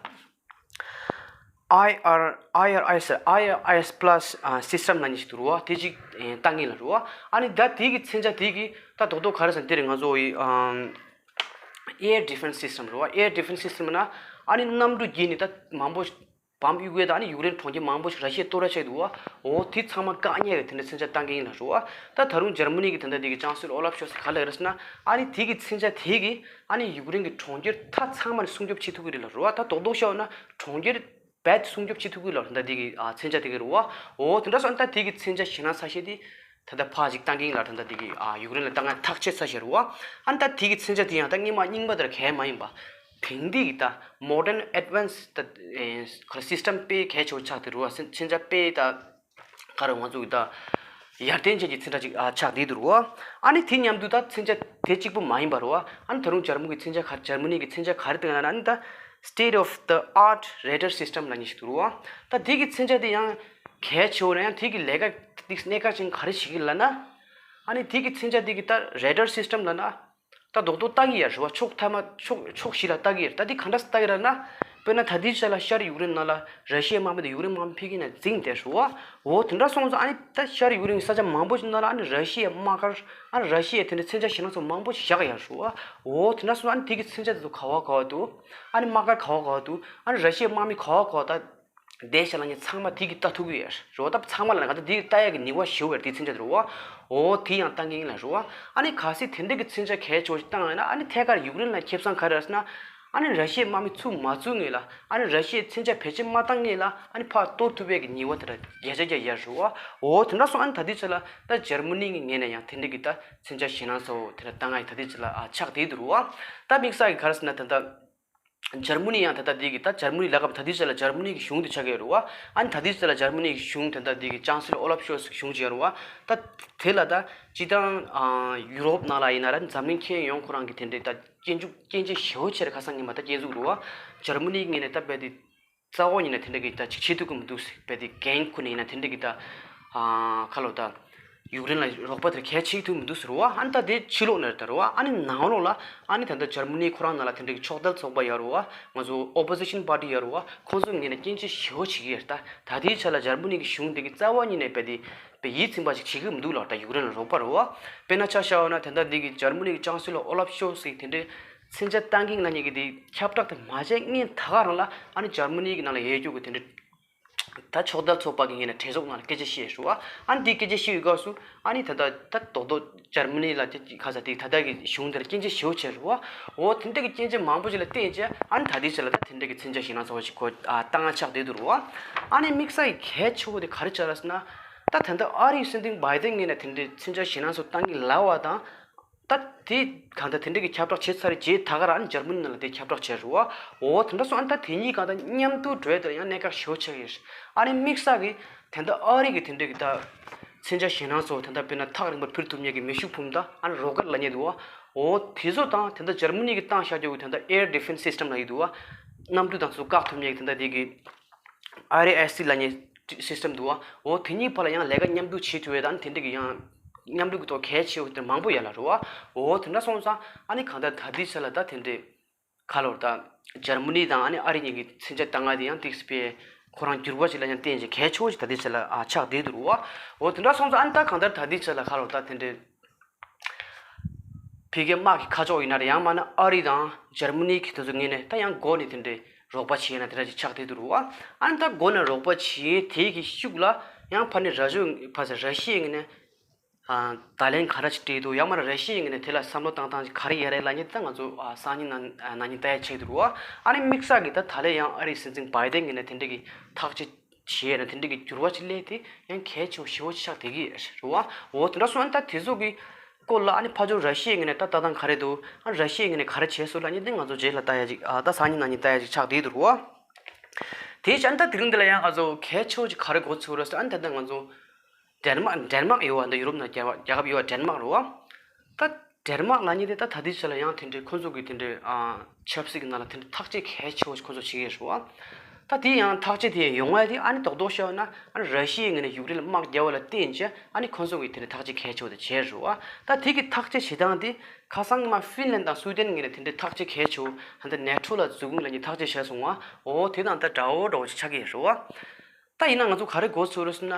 IR IRIS IRIS Plus ཨ་སི་སི་ཊམ་ལབ་མཁན་ཞིག་འདུག་རེད་བ། དེ་ཅིག་ཨེ་བཏང་གི་ཡིན་ལ་རེད་བ། ཨ་ནི་ད་དེ་གི་མཚོན་ཆ་དེ་གི་ད་རྡོག་རྡོག་ག་རེ་ཟེར་ན་དེ་རེད། ང་ཚོ་ཡི་ཨམ་Air Defense System རེད་བ། Air Defense System ན་ཨ་ནི་གནམ་གྲུ་བརྒྱུད་ནས་ད་མང་པོ་བམ་གཡུག་གི་ད་ཨ་ནི་ཡུཀ་རེན་གྲོང་ཁྱེར་མང་པོ་ཞིག་ར་ཤི་ཡས་གཏོར་བ་བྱས་འདུག་བ། འོ་དེ་ཚང་མ་བཀག་ཉར་བའི་དེ་འདྲ་མཚོན་ཆ་བཏང་གི་ཡིན་ལ་རེད་བ། ད་ད་རུང་འཇར་མ་ནི་གི་དེ་འདྲ་དེ་གི་ཅང་སི་ལོ་ཨོ་ལབ་ཤོལ་ཚ་ག་ལབ་རེད་ཟེར་ན་ཨ་ནི་དེ་གི་མཚོན་ཆ་དེ་གི་ཨ་ནི་ཡུཀ་རེན་གྱི་གྲོང་ཁྱེར་མཐའ་ཚང་མ་ནས་སྲུང་སྐྱོབ་བྱེད་ཐུབ་ཀྱི་རེད་ལ་རེད་བ། ད་རྡོག་རྡོག་བཤད་ན་གྲོང་ཁྱེར་རྦད་སྲུང་སྐྱོབ་བྱེད་ཐུབ་ཀྱི་ལ་རེད། ད་འདི་གི་ཨ་མཚོན་ཆ་དེ་གི་རེད་བ། འོ་དེ་འདྲ་སོང་ད་དེ་གི་མཚོན་ཆ་ཞེད་སྣང་ཚ་ཤོས་དེ་ད་ལྟ་ཕར་ཅིག་བཏང་གི་ཡིན་ལ་རེད། ད་འདི་གི་ཨ་ཡུཀ་རེན་ལ་བཏང་ང་ཐག་ཆོད་ཚ་ཤོས་རེད་བ། ཨ་ནི་ད་དེ་གི་མཚོན་ཆ་དེ་ཡང་ད་སྔོན་མ་རྙིང་པ་དེར་གལ་མ་ཡིན་པ་དེང་དུས་ཀྱི་ད་modern advance ད་ཨེ་ཁ་སི་སི་ཊམ་དཔེ་གལ་ཆེ་བོ་ཆགས་དེ་རེད་བ། མཚོན་ཆ་དཔེ་ད། ག་རེ་ང་ཚོ་གི་ད་ཡར་ཐོན་ཅན་གྱི་མཚོན་ཆ་ཅིག་ཨ་ཆགས་བསྡད་འདུག་རོ། ཨ་ནི་དེ་མཉམ་དུ་ད་མཚོན་ཆ་དེ་གཅིག་པུ་མ་ཡིན་པ་རོ། ཨ་ནི་ད་རུང་འཇར་མ་གི་མཚོན་ཆ་ག་འཇར་མ་ནི་གི་མཚོན་ཆ་ག་རེ་བཏང་ན་ཨ་ནི་ད་state of the art radar system ལབ་མཁན་ཞིག་འདུག་རོ། ད་དེ་གི་མཚོན་ཆ་དེ་ཡང་གལ་ཆེ་བོ་རེད། ཡང་དེ་གི་ལས་ཀ་དེ་གནད་འགག་ཅན་ག་རེ་བྱེད་ཀྱི་ལབ་ན། ཨ་ནི་དེ་གི་མཚོན་ཆ་དེ་གི་ད་radar system ལབ་ན། ད་རྡོག་རྡོག་ལྟ་གི་ཡོད་རེད་བ། ཕྱོགས་མཐའ་མ་ཕྱོགས་ཕྱོགས་བཞི་ལ་ལྟ་གི་ཡོད་རེད། ད་འདི་ག་འདྲ་ལྟ་གི་རེད་ན། དཔེར་ན་ད་ལྟའི་ཆ་ལ་ཤར་ཡུཀ་རེན་ནང་ལ་ར་ཤི་ཡའི་དམག་མི་དང་ཡུཀ་རེན་དམག་མི་ཕེབས་ཀྱི་ཡིན་ན་འཛིང་བསྡད་རེད་བ། འོ་དེ་འདྲ་སོང་ཙང་ཨ་ནི་ད་ཤར་ཡུཀ་རེན་གྱི་ས་ཆ་མང་པོ་ཞིག་ནང་ལ་ཨ་ནི་ར་ཤི་ཡའི་དམག་སྒར་ཨ་ནི་ར་ཤི་ཡའི་དེ་འདྲ་མཚོན་ཆ་ཞེད་སྣང་ཚོ་མང་པོ་ཞིག་བཞག་གི་ཡོད་རེད་བ། འོ་དེ་འདྲ་སོང་ཙང་ཨ་ནི་དེ་གི་མཚོན་ཆ་དེ་ཚོ་ག་བ་ག་བ་འདུག་ཨ་ནི་དམག་སྒར་ག་བ་ག་བ་འདུག་ཨ་ནི་ར་ཤི་ཡའི་དམག་མི་ག་བ་ག་བ་ད། བསྡད་བཞག་ལབ་མཁན་ཚང་མ་དེ་གིས་ལྟ་ཐུབ་ཀྱི་ཡོད་རེད་བ། ད་ཚང་མ་ལ་ང་ཚོ་དེ་གིས་ལྟ་ཡག་གི་ནུས་པ་ཞེ་པོ་ཡོད་རེད། དེ་མཚོན་ཆ་དེ་རེད་བ། འོ་དེ་ཡང་བཏང་གི་ཡིན་ལ་རེད་བ། ཨ་ནི་གལ་སྲིད་དེ་འདྲ་གི་མཚོན་ཆ་གལ་ཆེ་བོ་ཞིག་བཏང་ཡོད་ན་ཨ་ནི་ཐད་ཀར་ཡུཀ་རེན་ལ་ཁེ་བཟང་ག་རེ་རེད་ཟེར་ན། ཨ་ནི་ར་ཤི་ཡའི་དམག་མི་ཚུར་མ་བཙུགས་སྔོན་ལ་ཨ་ནི་ར་ཤི་ཡའི་མཚོན་ཆ་བེད་སྤྱོད་མ་བཏང་སྔོན་ལ་ཨ་ནི་ཕར་གཏོར་ཐུབ་ཡག་གི་ནུས་པ་དེ་འདྲ་བརྒྱ་ཆ་བརྒྱ་ཡོད་རེད་བ། འོ་དེ་འདྲ་སོང་ཨ་ནི་ད་ལྟའི་ཆ་ལ་ད་འཇར་མ་ནི་གི་ངོས་ནས་ཡང་དེ་འདྲ་གི་ད་མཚོན་ཆ་ཞེད་སྣང་ཚ་བོ་དེ་འདྲ་བཏང་ཡག་ད་ལྟའི་ཆ་ལ་ཨ་ཆགས་བསྡད་འདུག་རེད་བ། ད་དམིགས་བསལ་གི་ག་རེ་ཟེར་ན་ད་ལྟ། འཇར་མ་ནི་ཡང་ད་ལྟ་འདི་གི་ད་འཇར་མ་ནི་ལབ་སྐབས་ད་ལྟའི་ཆ་ལ་འཇར་མ་ནི་གི་གཞུང་དེ་ཆགས་ཀྱི་ཡོད་རེད་བ། ཨ་ནི་ད་ལྟའི་ཆ་ལ་འཇར་མ་ནི་གི་གཞུང་དེ་ད་འདི་གི་ཅང་སི་ལོ་ཨོ་ལབ་ཤོལ་ཚ་གི་གཞུང་ཅིག་ཡོད་རེད་བ། ད་དེ་ལ་ད་སྤྱིར་བཏང་ཨ་ཡུ་རོབ་ནང་ལ་ཡིན་ན་ར་འཛམ་གླིང་ཁྱོན་ཡོངས་ཁོ་རང་གི་དེ་འདྲའི་ད་སྐྱོན་འཛུགས་སྐྱོན་བརྗོད་ཞེ་པོ་ཆེ་རེད། ཁ་སང་ཉིན་མ་ད་སྐྱོན་འཛུགས་རེད་བ། འཇར་མ་ནི་ངོས་ནས་ད་རྦད་དེ་རྩ་བ་ཉིད་ནས་དེ་འདྲ་གི་ད་ཅིག་བྱེད་ཐུབ་ཀྱི་མི་འདུག་ཟེར། རྦད་དེ་འགན་ཁུར་ནས་ཡིན་ན་དེ་འདྲ་གི་ད་ཨ་ཁ་ལོ་ད། ཡུཀ་རེན་ལ་རོགས་པ་དེར་གལ་ཆེ་ཐུབ་མི་འདུག་ཟེར་བ། ཨ་ནི་ད་དེ་ཕྱི་ལོགས་ནས་རེད་ད་རེད་བ། ཨ་ནི་ནང་ལོགས་ལ་ཨ་ནི་ད་ལྟ་འཇར་མ་ནི་ཁོ་རང་ནང་ལ་དེ་འདྲ་གི་ཕྱོགས་བསྡུས་ཚོགས་པ་ཡོད་རེད་བ། ང་ཚོ་ཨོ་པོ་ཟི་ཤན་པར་ཊི་ཡོད་རེད་བ། ཁོང་ཚོ་ངོས་ནས་སྐྱོན་བརྗོད་ཞེ་པོ་བྱེད་ཀྱི་ཡོད་རེད། ད་ད་ལྟའི་ཆ་ལ་འཇར་མ་ནི་གི་གཞུང་དེ་གི་རྩ་བ་ཉིད་ནས་རྦད་དེ་རྦད་ཡིད་ཚིམ་པ་ཞིག་བྱེད་ཀྱི་མི་འདུག་ལ། ད་ཡུཀ་རེན་ལ་རོགས་པ་རེད་བ། དཔེར་ན་ཆ་བཞག་པ་ན་དེ་འདྲ་འདི་གི་འཇར་མ་ནི་གི་ཅང་སི་ལོ་ཨོ་ལབ་ཤོལ་ཚ་གི་དེ་འདྲའི་མཚོན་ཆ་བཏང་གི་ཡིན་ལབ་མཁན་གྱི་དེ་ཁྱབ་བསྒྲགས་དེ་མ་བྱས་སྔོན་ད་ག་རང་ལ་ཨ་ནི་འཇར་མ་ནི་གི་ནང་ལ་ཡོད་རྒྱུ་གི་དེ་འདྲའི་ད་ཕྱོགས་བསྡུས་ཚོགས་པ་གི་ངོས་ནས་གྲོས་ཚོགས་ནང་ལ་སྐད་ཆ་བཤད་ཞུ་བ། ཨ་ནི་དེ་སྐད་ཆ་བཤད་ཡོད་སྐབས་སུ་ཨ་ནི་ད་ལྟ་ད་རྡོག་རྡོག་འཇར་མ་ནི་ལ་དེ་ག་ས་དེ་ད་ལྟ་གི་གཞུང་དེར་སྐྱོན་བརྗོད་ཞེ་པོ་བྱས་རེད་བ། འོ་དེ་འདྲ་གི་སྐྱོན་བརྗོད་མང་པོ་ཞིག་ལ་བརྟེན་བྱས་ཨ་ནི་ད་ལྟའི་ཆ་ལ་ད་དེ་འདྲ་གི་མཚོན་ཆ་ཞེད་སྣང་ཚ་བོ་ཞིག་གོ་ཨ་བཏང་ང་ཆགས་བསྡད་འདུག་རེད་བ། ཨ་ནི་དམིགས་བསལ་གྱི་གལ་ཆེ་བོ་དེ་ག་རེ་ཆགས་རེད་ཟེར་ན། ད་ད་ལྟ་ཨ་རིའི་སྲིད་འཛིན་བའི་ཏན་ངོས་ནས་དེ་འདྲའི་མཚོན་ཆ་ཞེད་སྣང་ཚ་བོ་བཏང་གི་ལབ་པ་དང་། ད་དེ་གང་ལྟར་དེ་འདྲ་གི་ཁྱབ་བསྒྲགས་བྱས་ཚར་རྗེས་ད་ག་རང་འཇར་མ་ནི་ནང་ལ་དེ་ཁྱབ་བསྒྲགས་བྱས་རེད་བ། འོ་དེ་འདྲ་སོང་ཨ་ནི་ད་དེ་གཉིས་གང་ལྟར་མཉམ་དུ་འགྲོ་ཡ་དེ་ལ་ཡང་གནད་འགག་ཞེ་པོ་ཆགས་ཀྱི་རེད། ཨ་ནི་དམིགས་བསལ་གི་དེ་འདྲ་ཨ་རི་གི་དེ་འདྲ་གི་ད་མཚོན་ཆ་ཞེད་སྣང་ཚ་བོ་དེ་འདྲ་དཔེར་ན་ཐག་རིང་པོར་འཕུར་ཐུབ་མཁན་གྱི་མེ་ཤུགས་འཕུར་མདའ་ཨ་ནི་རོ་ཀེཊ་ལབ་མཁན་འདུག་བ། འོ་དེ་ཚོ་དང་དེ་འདྲ་འཇར་མ་ནི་གི་བཏང་བཞག་རྒྱུ་གི་དེ་འདྲ་air defense system ལབ་ཀྱི་འདུག་བ། གནམ་གྲུ་དང་ཚོ་བཀག་ཐུབ་མཁན་གྱི་དེ་འདྲ་དེ་གི་ཨ་རི་ཨེས་སི་ལབ་མཁན། སི་སི་ཊམ་འདུག་བ། འོ་དེ་གཉིས་བར་ལ་ཡང་ལས་ཀ་མཉམ་དུ་བྱེད་ཐུབ་ཡས་དང་དེ་འདྲ་གི་ཡང་མཉམ་རུབ་ཀྱི་ཐོག་གལ་ཆེ་བ་དེ་མང་པོ་ཡོད་ལ་རེད་བ། འོ་དེ་འདྲ་སོང་ཙང་ཨ་ནི་གང་ལྟར་ད་ལྟའི་ཆ་ལ་ད་དེ་འདྲའི་ཁ་ལོར་ད་འཇར་མ་ནི་དང་ཨ་ནི་ཨ་རི་གཉིས་ཀྱི་མཚོན་ཆ་བཏང་ང་དེ་ཡང་ཏིག་སི་པའི་ཁོ་རང་འགྱུར་བ་ཞིག་ལ་ཡང་བརྟེན་ཅིང་གལ་ཆེ་བོ་ཞིག་ད་ལྟའི་ཆ་ལ་ཨ་ཆགས་བསྡད་འདུག་རེད་བ། འོ་དེ་འདྲ་སོང་ཙང་ཨ་ནི་ད་གང་ལྟར་ད་ལྟའི་ཆ་ལ་ཁ་ལོར་ད་དེ་འདྲའི་ཕ་གིའི་དམག་གི་ཁ་ཕྱོགས་ཡིན་ན་རེད། ཡང་མིན་ན་ཨ་རི་དང་འཇར་མ་ནི་གི་དེ་ཚོ་ངོས་ནས་ད་ཡང་སྒོ་ནས་དེ་འདྲའི་རོགས་པ་བྱས་ན་དེ་འདྲ་ཞིག་ཆགས་བསྡད་འདུག་རེད་བ། ཨ་ནི་ད་སྒོ་ནས་རོགས་པ་བྱས་དེ་གི་ཤུགས་ལ་ཡང་ཕ་ནས་ར་ཤོ་ཕ་ས་ར་ཤི་ཡའི་ངོས་ནས་ཨ་ད་ལན་ག་རེ་ཞིག་སྤྲད་འདུག་ཡང་མིན་ན་ར་ཤི་ཡའི་ངོས་ནས་དེ་ལ་བསམ་བློ་བཏང་སྟངས་ཅིག་ག་རེ་ཡོད་རེད་ལབ་མཁན་དེ་ད་ང་ཚོ་ཨ་སང་ཉིན་གནངས་ཉིན་གནངས་ཉིན་ལྟ་ཡ་ཆགས་འདུག་རེད་བ། ཨ་ནི་དམིགས་བསལ་གྱི་ད་ད་ལན་ཡང་ཨ་རིའི་སྲིད་འཛིན་བྷའི་ཌེན་ངོས་ནས་དེ་འདྲ་གི་ཐག་གཅོད་བྱས་ན་དེ་འདྲ་གི་འགྱུར་བ་ཅིག་སླེབས་དེ་ཡང་གལ་ཆེ་བོ་ཞེ་བོ་ཅིག་ཆགས་བསྡད་ཀྱི་རེད་བ། འོ་དེ་འདྲ་སོང་ན་ད་དེ་ཚོ་གི་སྐོར་ལ་ཨ་ནི་ཕར་ཕྱོགས་ར་ཤི་ཡའི་ངོས་ནས་ད་ལྟ་སྟངས་ག་རེ་འདུག་ཨ་ར་ཤི་ཡའི་ངོས་ནས་ག་རེ་བྱས་སོང་ལབ་མཁན་དེ་ང་ཚོ་རྗེས་ལ་ལྟ་ཡ་ཅིག་ཨ་ད་སང་ཉིན་གནངས་ཉིན་ལྟ་ཡ་ཅིག་ཆགས་བསྡད་འདུག་རེད་བ། དེ་བྱས་ན་ད་དེ་རིང་འདི་ལ་ཡང་ང་ཚོ་གལ་ཆེ་བོ་ཅིག་ག་རེ་གོ་ཚུལ་རེད་ཟེར་ན་ཨ་ནི་ད་ལྟ་ང་ཚོ་ཌེན་མཱག་ཌེན་མཱག་ཡོད་བ། འདི་ཡུ་རོབ་ནང་རྒྱལ་བ་རྒྱལ་ཁབ་ཡོད་བ་ཌེན་མཱག་རེད་བ། ད་ཌེན་མཱག་ལབ་མཁན་དེ་ད་ད་ལྟའི་ཆ་ལ་ཡང་དེ་འདྲའི་ཁོང་ཚོ་གི་དེ་འདྲའི་ཨ་ཆབ་སྲིད་ཀྱི་ནང་ལ་དེ་འདྲའི་ཐག་གཅོད་གལ་ཆེ་བོ་ཞིག་ཁོང་ཚོ་བྱེད་ཀྱི་ཡོད་རེད་བ། ད་དེ་ཡང་ཐག་གཅོད་དེ་ཡོང་བ་དེ་ཨ་ནི་རྡོག་རྡོག་བཤད་ན་ཨ་ནི་ར་ཤི་ཡའི་ངོས་ནས་ཡུཀ་རེན་ལ་དམག་རྒྱག་པ་ལ་བརྟེན་བྱས་ཨ་ནི་ཁོང་ཚོ་གི་དེ་འདྲའི་ཐག་གཅོད་གལ་ཆེ་བོ་དེ་བྱས་རེད་བ། ད་དེ་གི་ཐག་གཅོད་བྱེད་སྟངས་དེ་ཁ་སང་མ་ཧྥིན་ལན་དང་སུའི་ཌེན་ངོས་ནས་དེ་འདྲའི་ཐག་གཅོད་གལ་ཆེ་བོ་ཧ་ད་ནེ་ཊོ་ལ་འཛུལ་དགོས་ལབ་མཁན་ཐག་གཅོད་བྱས་སོང་བ། འོ་དེ་དང་ད་འདྲ་བོ་འདྲ་བོ་ཞིག་ཆགས་ཀྱི་ཡོད་རེད་བ། ད་ཡིན་ན་ང་ཚོ་ག་རེ་གོ་ཚུལ་རེད་ཟེར་ན།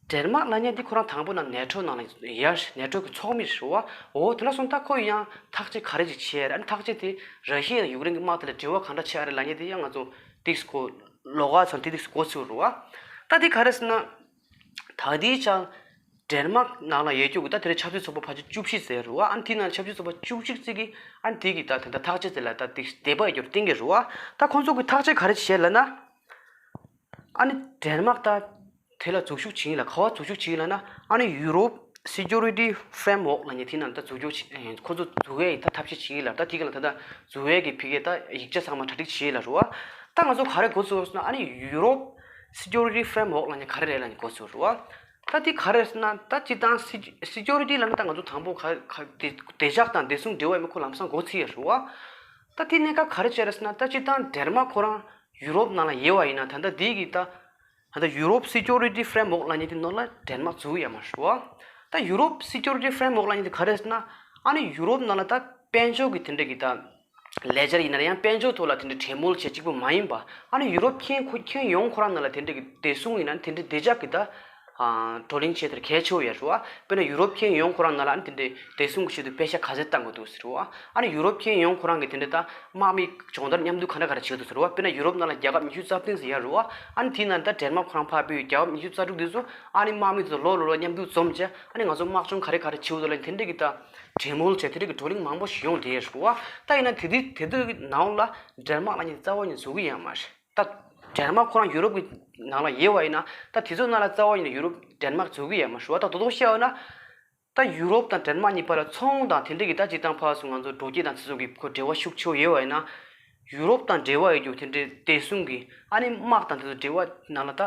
ཌེན་མཱག་ལབ་མཁན་འདི་ཁོ་རང་དང་པོ་ན་ནེ་ཊོ་ནང་ལ་ཡར་ནེ་ཊོ་གི་ཚོགས་མི་རེད་བ། འོ་དེ་འདྲ་སོང་ད་ཁོ་ཡིས་ཡང་ཐག་གཅོད་ག་རེ་ཅིག་བྱས་རེད། ཨ་ནི་ཐག་གཅོད་དེ་ར་ཤི་ཡ་དང་ཡུཀ་རེན་གྱི་དམག་དེ་ལ་འབྲེལ་བ་ག་འདྲ་ཆགས་རེད་ལབ་མཁན་དེ་ཡང་ང་ཚོ་ཏིག་སི་གོ་ལོགས་ཀ་ཚོ་དེ་ཏིག་སི་གོ་ཚུལ་རེད་བ། ད་དེ་ག་རེ་ཟེར་ན། ད་དེའི་ཆ་ཌེན་མཱག་ནང་ལ་ཡོད་རྒྱུ་གི་ད་དེ་རིང་ཆབ་སྲིད་ཚོགས་པ་ཕལ་ཆེར་བཅུ་བཞི་ཟེར་རེད་བ། ཨ་ནི་དེའི་ནང་ཆབ་སྲིད་ཚོགས་པ་བཅུ་གཅིག་ཅིག་གིས་ཨ་ནི་དེ་གི་ད་དེ་འདྲ་ཐག་གཅོད་དེ་ལ་ད་ཏིག་སི་དད་པ་ཡོད་རྒྱུར་བསྟན་གྱི་རེད་བ། ད་ཁོང་ཚོ་གི་ཐག་གཅོད་ག་རེ་བྱས་ལབ་ན། ཨ་ནི་ཌེན་མཱག་ད་དེ་ལ་འཛུལ་ཞུགས་བྱེད་ཡིན་ལ་ག་བ་འཛུལ་ཞུགས་བྱེད་ཡིན་ལབ་ན་ཨ་ནི་ཡུ་རོབ་སི་ཀུ་རི་ཊི་ཧྥེམ་ཝོག་ལབ་མཁན་དེ་ནང་ད་འཛུལ་ཞུགས་བྱེད་ཁོ་ཚོ་འཛུལ་ཡས་ད་ཐབས་ཤེས་བྱེད་ཡིན་ལ་ད་དེ་ག་ལ་ད་ད་འཛུལ་ཡས་ཀྱི་ཕི་གེ་ད་ཡིག་ཆ་ཚང་མ་གྲ་སྒྲིག་བྱེད་ཡིན་ལ་རེད་བ། ད་ང་ཚོ་ག་རེ་གོ་ཚུལ་ཟེར་ན་ཨ་ནི་ཡུ་རོབ་སི་ཀུ་རི་ཊི་ཧྥེམ་ཝོག་ལབ་མཁན་ག་རེ་རེད་ལབ་མཁན་གོ་ཚུལ་རེད་བ། ད་དེ་ག་རེ་ཟེར་ན་ད་སྤྱིར་བཏང་སི་སི་ཀུ་རི་ཊི་ལབ་ན་ད་ང་ཚོ་དང་པོ་ག་ག་བདེ་བདེ་འཇགས་དང་བདེ་སྲུང་འབྲེལ་བ་ཡིན་མིན་ཁོ་ལམ་སང་གོ་ཚུལ་ཡོད་རེད་བ། ད་དེ་གནད་འགག་ག་རེ་བྱས་རེད་ཟེར་ན་ད་སྤྱིར་བཏང་ཌེན་མཱག་ཁོ་རང་ཡུ་རོབ་ནང་ལ་ཡོད་པ་ཡིན་ན་ད་ལྟ་འདི་གི་ད་ད་ལྟ་ཡུ་རོབ་སི་ཀུ་རི་ཊི་ཧྥེམ་ཝོག་ལབ་མཁན་དེ་ནང་ལ་ཌེན་མཱག་འཛུལ་ཡོད་མ་རེད་བ། ད་ཡུ་རོབ་སི་ཀུ་རི་ཊི་ཧྥེམ་ཝོག་ལབ་མཁན་དེ་ག་རེ་ཟེར་ན་ཨ་ནི་ཡུ་རོབ་ནང་ལ་ད་དཔལ་འབྱོར་གྱི་དེ་འདྲ་གི་ད་ལེ་ཇར་ཡིན་ན་ཡང་དཔལ་འབྱོར་ཐོག་ལ་དེ་འདྲ་གྲོས་མོལ་བྱེད་གཅིག་པུ་མ་ཡིན་པ་ཨ་ནི་ཡུ་རོབ་ཁྱོན་ཁོ་ཁྱོན་ཡོངས་ཁོ་རང་ནང་ལ་དེ་འདྲ་གི་བདེ་སྲུང་ཡིན་ན་དེ་འདྲ་བདེ་འཇགས་ཀྱི་ད་བགྲོ་གླེང་བྱེད་དེར་གལ་ཆེ་བོ་ཡོད་རེད་བ། དཔེར་ན་ཡུ་རོབ་ཁྱོན་ཡོངས་ཁོ་རང་ནང་ལ་ཨ་ནི་དེ་འདྲའི་བདེ་སྲུང་གི་ཆེད་དུ་པེ་ཤ་ག་ཚད་བཏང་དགོས་འདུག་ཟེར་བ། ཨ་ནི་ཡུ་རོབ་ཁྱོན་ཡོངས་ཁོ་རང་གི་དེ་འདྲ་ད་དམག་མི་སྦྱོང་བརྡར་མཉམ་དུ་ག་འདྲ་ག་འདྲ་བྱེད་འདུག་ཟེར་བ། དཔེར་ན་ཡུ་རོབ་ནང་ལ་རྒྱལ་ཁབ་ཉི་ཤུ་རྩ་བདུན་ཙམ་ཡོད་རེད་བ། ཨ་ནི་དེའི་ནང་ད་ཌེན་མཱག་ཁོ་རང་ཕར་ཕུད་རྒྱལ་ཁབ་ཉི་ཤུ་རྩ་དྲུག་དེ་ཚོ་ཨ་ནི་དམག་མི་ཚོ་ལོ་ལོ་ལ་མཉམ་དུ་འཛོམས་བྱས་ཨ་ནི་ང་ཚོ་དམག་སྦྱོང་ག་རེ་ག་རེ་བྱེད་འདུག་ལབ་དེ་འདྲ་གི་ད་གྲོས་མོལ་བྱས་དེ་འདྲ་གི་བགྲོ་གླེང་མང་པོ་ཞིག་ཡོང་བསྡད་ཡོད་རེད་བ། ད་ཡིན་ན་དེ་དུས་དེ་དུས་ཀྱི་ནང་ལ་ཌེན་མཱག་ལབ་མཁན་རྩ་བ་ཉིད་འཛུལ་གི་ཡོད་མ་རེད། ད་ཌེན་མཱག་ཁོ་རང་ཡུ་རོབ་ཀྱི་ནང་ལ་ཡོད་པ་ཡིན་ན་ད་དེ་ཚོའི་ནང་ལ་རྩ་བ་ཉིད་ནས་ཡུ་རོབ་ཌེན་མཱག་འཛུལ་གི་ཡོད་མ་རེད་བ། ད་རྡོག་རྡོག་བཤད་པ་ན་ད་ཡུ་རོབ་དང་ཌེན་མཱག་གཉིས་བར་ལ་ཚོང་དང་དེ་འདྲ་གི་ད་སྤྱིར་བཏང་ཕར་ཚུར་ང་ཚོ་འགྲོ་སྐྱེལ་དང་དེ་ཚོ་གི་ཁོ་འབྲེལ་བ་ཤུགས་ཆེ་བོ་ཡོད་པ་ཡིན་ན་ཡུ་རོབ་དང་འབྲེལ་བ་ཡོད་རྒྱུ་དེ་འདྲའི་བདེ་སྲུང་གི་ཨ་ནི་དམག་དང་དེ་ཚོ་འབྲེལ་བ་ནང་ལ་ད་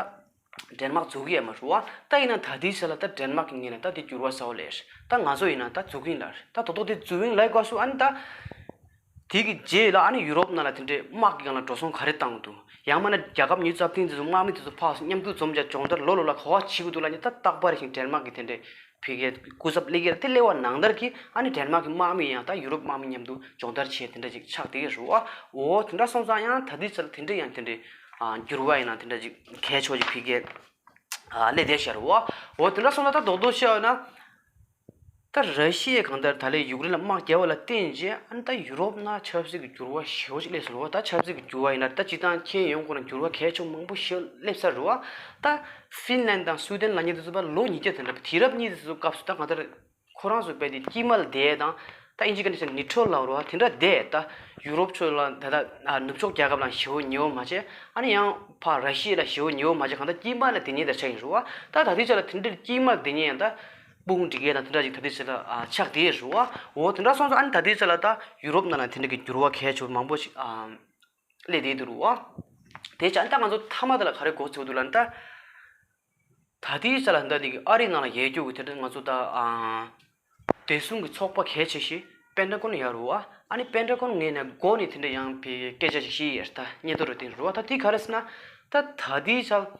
ཌེན་མཱག་འཛུལ་གི་ཡོད་མ་རེད་བ། ད་ཡིན་ན་ད་ལྟའི་ཆ་ལ་ད་ཌེན་མཱག་གི་ངོས་ནས་ད་དེ་འགྱུར་བ་གསར་པ་སླེབས་རེད། ད་ང་ཚོ་ཡིན་ན་ད་འཛུལ་གི་ཡིན་ལབ་རེད། ད་རྡོག་རྡོག་དེ་འཛུལ་གི་ཡིན་ལབ་དགོས་སུ་ཨ་ནི་ད། དེ་གི་རྗེས་ལ་ཨ་ནི་ཡུ་རོབ་ནང་ལ་དེ་འདྲའི་དམག་གི་སྒང་ལ་འགྲོ་སོང་ག་རེ་བཏང་གི་འདུག་ཡང་མིན་ན་རྒྱལ་ཁབ་ཉི་ཤུ་རྩ་བདུན་དེ་ཚོ་དམག་མི་དེ་ཚོ་ཕར་མཉམ་དུ་འཛོམས་བྱས་སྦྱོང་བརྡར་ལོ་ལོ་ལ་ག་བ་བྱེད་ཀྱི་འདུག་ལབ་ནས་ད་རྟག་པར་ཞིག་ཌེན་མཱག་གི་དེ་འདྲའི་ཕི་གའི་སྐུ་ཚབ་སླེབས་ཀྱི་རེད། དེ་སླེབས་པ་ནང་ལྟར་གྱི་ཨ་ནི་ཌེན་མཱག་གི་དམག་མི་ཡང་ད་ཡུ་རོབ་དམག་མི་མཉམ་དུ་སྦྱོང་བརྡར་བྱས་དེ་འདྲ་ཅིག་ཆགས་བསྡད་ཀྱི་རེད་བ། འོ་དེ་འདྲ་སོང་ཙང་ཡང་ད་ལྟའི་ཆར་དེ་འདྲ་ཡང་དེ་འདྲའི་ཨ་འགྱུར་བ་ཡིན་ན་དེ་འདྲ་ཅིག་གལ་ཆེ་བ་ཅིག་ཕི་གའི་ཨ་སླེབས་བསྡད་ཤག་རེད་བ། འོ་དེ་འདྲ་སོང་ཙང་ད་རྡོག་རྡོག་བཤད་ཡོད་ན། ད་ར་ཤི་ཡས་གང་ལྟར་ད་ལན་ཡུཀ་རེན་ལ་དམག་རྒྱག་པ་ལ་བརྟེན་རྗེས་ཨ་ནི་ད་ཡུ་རོབ་ནང་ཆབ་སྲིད་ཀྱི་འགྱུར་བ་ཞེ་པོ་ཅིག་སླེབས་སོང་རེད་བ། ད་ཆབ་སྲིད་ཀྱི་འགྱུར་བ་ཡིན་ན་ད་སྤྱིར་བཏང་མཁྱེན་ཡོང་ཁོ་ན་འགྱུར་བ་གལ་ཆེན་པོ་མང་པོ་ཞིག་སླེབས་ཚར་རེད་བ། ད་ཧྥིན་ལན་དང་སུའུ་ཏན་ལབ་མཁན་དེ་ཚོ་ཕར་ལོ་ཉིས་བརྒྱ་དེ་འདྲ་དུས་རབས་གཉིས་དེ་ཚོ་སྐབས་སུ་ད་གང་ལྟར་ཁོ་རང་ཚོ་རྦད་དེ་དཀྱིལ་མ་ལ་བསྡད་དང་ད་ཨིན་ཇི་སྐད་ནས་ཟེར་ན་ནིའུ་ཊྲལ་ལབ་རེད་བ། དེ་འདྲ་བསྡད། ད་ཡུ་རོབ་ཕྱོགས་ལ་ད་ད་ནུབ་ཕྱོགས་རྒྱལ་ཁབ་ལ་ཞེ་པོ་ཉེ་བོ་མ་བྱས། ཨ་ནི་ཡང་ཕར་ར་ཤི་ཡ་ལ་ཞེ་པོ་ཉེ་བོ་མ་བྱས། གང་ལྟར་དཀྱིལ་མ་ལ་བསྡད་མཁན་དེ་ཆགས་ཡིན་རེད་བ། ད་ད་ལྟའི་ཆ་ལ་དེ་འདྲའི་དཀྱིལ་མ་ལ་བསྡད་མཁན་ཡང་ད་དཔུང་སྒྲིག་མཁན་དང་དེ་འདྲ་ཅིག་ད་ལྟའི་ཆ་ལ་ཨ་ཆགས་བསྡད་རེད་བ། འོ་དེ་འདྲ་སོང་ཙང་ཨ་ནི་ད་ལྟའི་ཆ་ལ་ད་ཡུ་རོབ་ནང་ལ་དེ་འདྲ་གི་འགྱུར་བ་གལ་ཆེ་བ་མང་པོ་ཞིག་ཨ་སླེབས་བསྡད་འདུག་རེད་བ། དེ་ཆ་ཨ་ནི་ད་ང་ཚོ་མཐའ་མ་དེ་ལ་ག་རེ་གོ་ཚོད་འདུག་ལབ་ན་ད། ད་ལྟའི་ཆ་ལ་ད་འདི་གི་ཨ་རི་ནང་ལ་ཡོད་རྒྱུ་གི་དེ་འདྲ་ང་ཚོ་ད་ཨ་བདེ་སྲུང་གི་ཚོགས་པ་གལ་ཆེ་ཤོས་པེན་ཊ་གོན་ཡོད་རེད་བ། ཨ་ནི་པེན་ཊ་གོན་ངོས་ནས་སྒོ་ནས་དེ་འདྲ་ཡང་བའི་སྐད་ཆ་ཞིག་བཤད་ཡོད་རེད། ད་སྙན་ཐོ་རུ་བཏོན་རེད་བ། ད་དེ་ག་རེ་ཟེར་ན་ད་ད་ལྟའི་ཆ་ལ་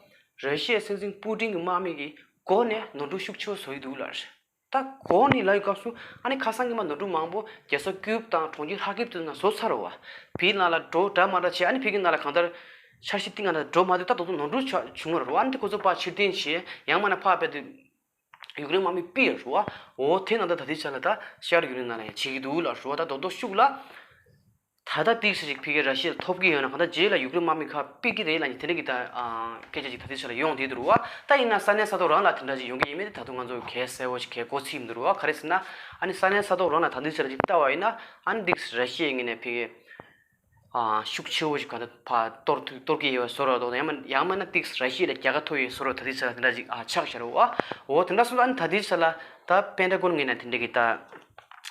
ར་ཤི་ཡའི་སྲིད་འཛིན་པུ་ཏིན་གྱི་དམག་མི་གིས་འགོ་ནས་ནོར་འཁྲུལ་ཤུགས་ཆེ་བོ་བཟོ་ཡི་འདུག་ལབ་རེད། ད་འགོ་ནས་ལབ་ཡི་སྐབས་སུ་ཨ་ནི་ཁ་སང་ཉི་མ་ནོར་འཁྲུལ་མང་པོ་རྒྱལ་ས་ཀིབ་དང་གྲོང་ཁྱེར་ཧ་ཀིབ་དེ་ཚོ་ནང་བཟོ་ཚར་བ། བི་ནང་ལ་འགྲོ་འདྲ་མ་འདྲ་བྱས། ཨ་ནི་ཕ་གི་ནང་ལ་གང་ལྟར་འཆར་གཞི་བཏིང་ང་ན་འགྲོ་མ་འདུག་ད་དོ་དོ་ནོར་འཁྲུལ་ཆ་བྱུང་བ་རེད་བ། ཨ་ནི་དེ་ཁོ་ཚོ་ཕར་ཕྱིར་འཐེན་བྱས། ཡང་མིན་ན་ཕར་རྦད་དེ་ཡུཀ་རེན་དམག་མི་ཕུད་ཡོད་རེད་བ། འོ་དེ་ནང་ད་ད་ལྟའི་ཆ་ལ་ད་ཤར་ཡུཀ་རེན་ནང་ལ་ཡང་བྱེད་ཀྱི་འདུག་ལབ་རེད་བ། ད་རྡོག་རྡོག་ཤུགས་ལ། ད་ལྟ་ཏིག་ཙམ་ཞིག་ཕ་གིའི་ར་ཤི་ཡ་ཐོབ་ཀྱི་ཡོད་ན་གང་ལྟར་རྗེས་ལ་ཡུཀ་རེན་དམག་མི་ཁག་ཕུད་ཀྱི་རེད་ལབ་མཁན་དེ་འདྲ་གི་ད་ཨ་སྐད་ཆ་ཅིག་ད་ལྟའི་ཆ་ལ་ཡོང་བསྡད་འདུག་རེད་བ། ད་ཡིན་ན་ས་གནས་ས་ཐོག་རང་ལ་དེ་འདྲ་ཅིག་ཡོང་གི་ཡིན་མིན་དེ་ད་དུང་ང་ཚོ་གལ་གསལ་བོ་ཞིག་གལ་མགོ་ཚོས་མི་འདུག་རེད་བ། ག་རེ་ཟེར་ན་ཨ་ནི་ས་གནས་ས་ཐོག་རང་ལ་ད་ལྟའི་ཆ་ལ་ཅིག་ལྟ་བ་ཡིན་ན་ཨ་ནི་ཏིག་ཙམ་ར་ཤི་ཡའི་ངོས་ནས་ཕ་གི་ཨ་ཤུགས་ཆེ་བོ་ཞིག་ག་ད་ཕར་གཏོར་ཐུབ་གཏོར་གྱི་ཡོད་པའི་བཟོ་འདྲ་དང་། ཡང་མིན་ཡང་མིན་ན་ཏིག་ཙམ་ར་ཤི་ཡ་ལ་རྒྱལ་ཁ་ཐོབ་ཡོད་བཟོ་འདྲ་ད་ལྟའི་ཆ་ལ་དེ་འདྲ་ཅིག་ཨ་ཆགས་བཞག་རེད་བ། འོ་དེ་འདྲ་སོང་ཙང་ཨ་ནི་ད་ལྟའི་ཆ་ལ་ད་པེན་ཊ་གོན་ངོས་ནས་དེ་འདྲ་གི་ད་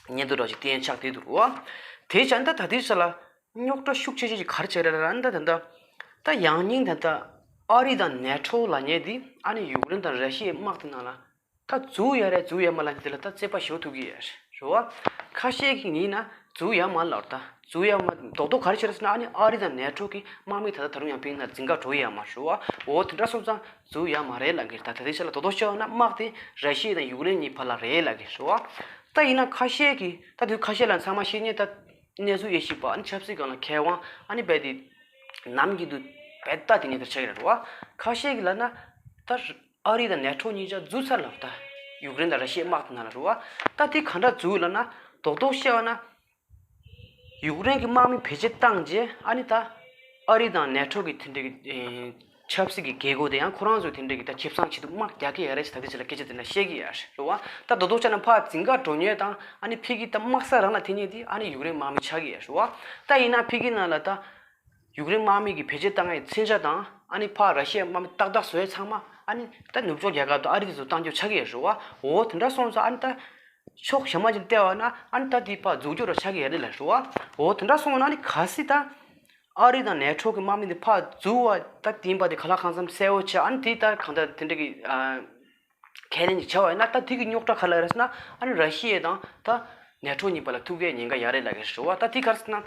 སྙན་ཐོ་འདྲ་ཅིག་བསྟན་ཆགས་བསྡད་འདུག་རེད་བ། དེ་བྱས་ན་ད་ད་ལྟའི་ཆ་ལ་རྙོག་དྲ་ཤུགས་ཆེ་ཤོས་ཅིག་ག་རེ་ཆགས་རེད་ལབ་ན། ད་ད་ད་ད་ཡང་སྙིང་ད་ད་ཨ་རི་དང་ནེ་ཊོ་ལབ་མཁན་དེ་ཨ་ནི་ཡུཀ་རེན་དང་ར་ཤི་ཡའི་དམག་དེ་ནང་ལ་ད་འཛུལ་ཡ་རེད་འཛུལ་ཡ་མ་རེད་ལབ་མཁན་དེ་ལ་ད་རྩོད་པ་ཞེ་པོ་ཐུག་གི་ཡོད་རེད་བ། ཁ་ཤས་ཀྱིས་ཡིན་ན་འཛུལ་ཡ་མ་རེད་ལབ། ད་འཛུལ་ཡ་མ་རྡོག་རྡོག་ག་རེ་བྱས་རེད་ཟེར་ན་ཨ་ནི་ཨ་རི་དང་ནེ་ཊོ་གི་དམག་མི་ད་ལྟ་ད་རུང་ཡང་ཕ་གི་ནང་འཛིང་ག་འགྲོ་ཡ་མ་རེད་བ། འོ་དེ་འདྲ་སོང་ཙང་འཛུལ་ཡ་མ་རེད་ལབ་མཁན་རེད། ད་ད་ལྟའི་ཆ་ལ་རྡོག་རྡོག་བཤད་པ་ན་དམག་དེ་ར་ཤི་ཡ་དང་ཡུཀ་རེན་གཉིས་བར་ལ་རེད་ལབ་མཁན་རེད་བ། ད་ཡིན་ན་ཁ་ཤས་ཀྱིས་ད་དུང་ཁ་ཤས་ལ་ཚང་མ་ཤེས་མཁན་ད་གནས་ཚུལ་དབྱེ་ཞིབ་པ་ཨ་ནི་ཆབ་སྲིད་སྒང་ལ་མཁས་དབང་ཨ་ནི་རྦད་དེ་ནམ་རྒྱུན་དུ་རྦད་ལྟ་དེ་ཉིད་དུ་ཆགས་ཀྱི་རེད་བ། ཁ་ཤས་ཀྱིས་ལབ་ན་ད་ཨ་རི་དང་ནེ་ཊོ་གཉིས་ཆ་འཛུལ་ཚར་ལབ། ད་ཡུཀ་རེན་དང་ར་ཤི་ཡའི་དམག་དེ་ནང་ལ་རེད་བ། ད་དེ་ག་འདྲ་འཛུལ་ལབ་ན་རྡོག་རྡོག་བཤད་པ་ན། ཡུཀ་རེན་གྱི་དམག་མི་བེད་སྤྱོད་བཏང་རྗེས་ཨ་ནི་ད་ཨ་རི་དང་ནེ་ཊོ་གི་དེ་འདྲ་གི་ཨེ་ཆབ་སྲིད་ཀྱི་རྒྱལ་སྒོ་དེ་ཡང་ཁོ་རང་ཚོས་དེ་འདྲ་གི་ད་ཁེ་བཟང་ཆེད་དུ་དམག་རྒྱག་གི་ཡོད་རེད་ཟེར་ད་ལྟའི་ཆ་ལ་སྐད་ཆ་དེ་འདྲ་བཤད་ཀྱི་ཡོད་རེད་བ། ད་རྡོག་རྡོག་བྱས་ན་ཕར་འཛིང་ག་འགྲོ་མཁན་དང་ཨ་ནི་ཕ་གི་ད་དམག་ས་རང་ལ་འཐེན་མཁན་དེ་ཨ་ནི་ཡུཀ་རེན་དམག་མི་ཆགས་ཀྱི་ཡོད་རེད་བ། ད་ཡིན་ན་ཕ་གི་ནང་ལ་ད་ཡུཀ་རེན་དམག་མི་གིས་བེད་སྤྱོད་བཏང་ཡའི་མཚོན་ཆ་དང་ཨ་ནི་ཕར་ར་ཤི་ཡའི་དམག་མི་ཏག་ཏག་བཟོ་ཡ་ཚང་མ་ཨ་ནི་ད་ནུབ་ཕྱོགས་རྒྱལ་ཁབ་དང་ཨ་རི་དེ་ཚོ་གཏང་རྒྱུ་ཆགས་ཀྱི་ཡོད་རེད་བ། འོ་དེ་འདྲ་སོང་ཙང་ཨ་ནི་ད་ཕྱོགས་གཞན་པ་ཅིག་བལྟས་པ་ན་ཨ་ནི་ད་དེ་ཕར་འཛུགས་སྐྱོང་ར་ཆགས་ཀྱི་ཡོད་རེད་ལབ་རེད་བ། འོ་དེ་འདྲ་སོང་ན་ཨ་ནི་གལ་སྲིད་ད་ཨ་རི་དང་ནེ་ཊོ་གི་དམག་མི་དེ་ཕར་འཛུལ་བ་ད་དེ་ཡིན་པ་དེ་ག་ལ་གང་འཚམ་གསལ་བོ་ཆགས། ཨ་ནི་དེ་ད་གང་ལྟར་དེ་འདྲ་གི་ཨ་ཁས་ལེན་ཅིག་བྱས་པ་ཡིན་ན་ད་དེ་གི་རྙོག་དྲ་ག་ལ་རེད་ཟེར་ན་ཨ་ནི་ར་ཤི་ཡ་དང་ད་ནེ་ཊོ་གཉིས་བར་ལ་ཐུག་གི་ཉེན་ཁ་ཡོད་རེད་ལབ་ཀྱི་རེད་བ། ད་དེ་ག་རེ་ཟེར་ན།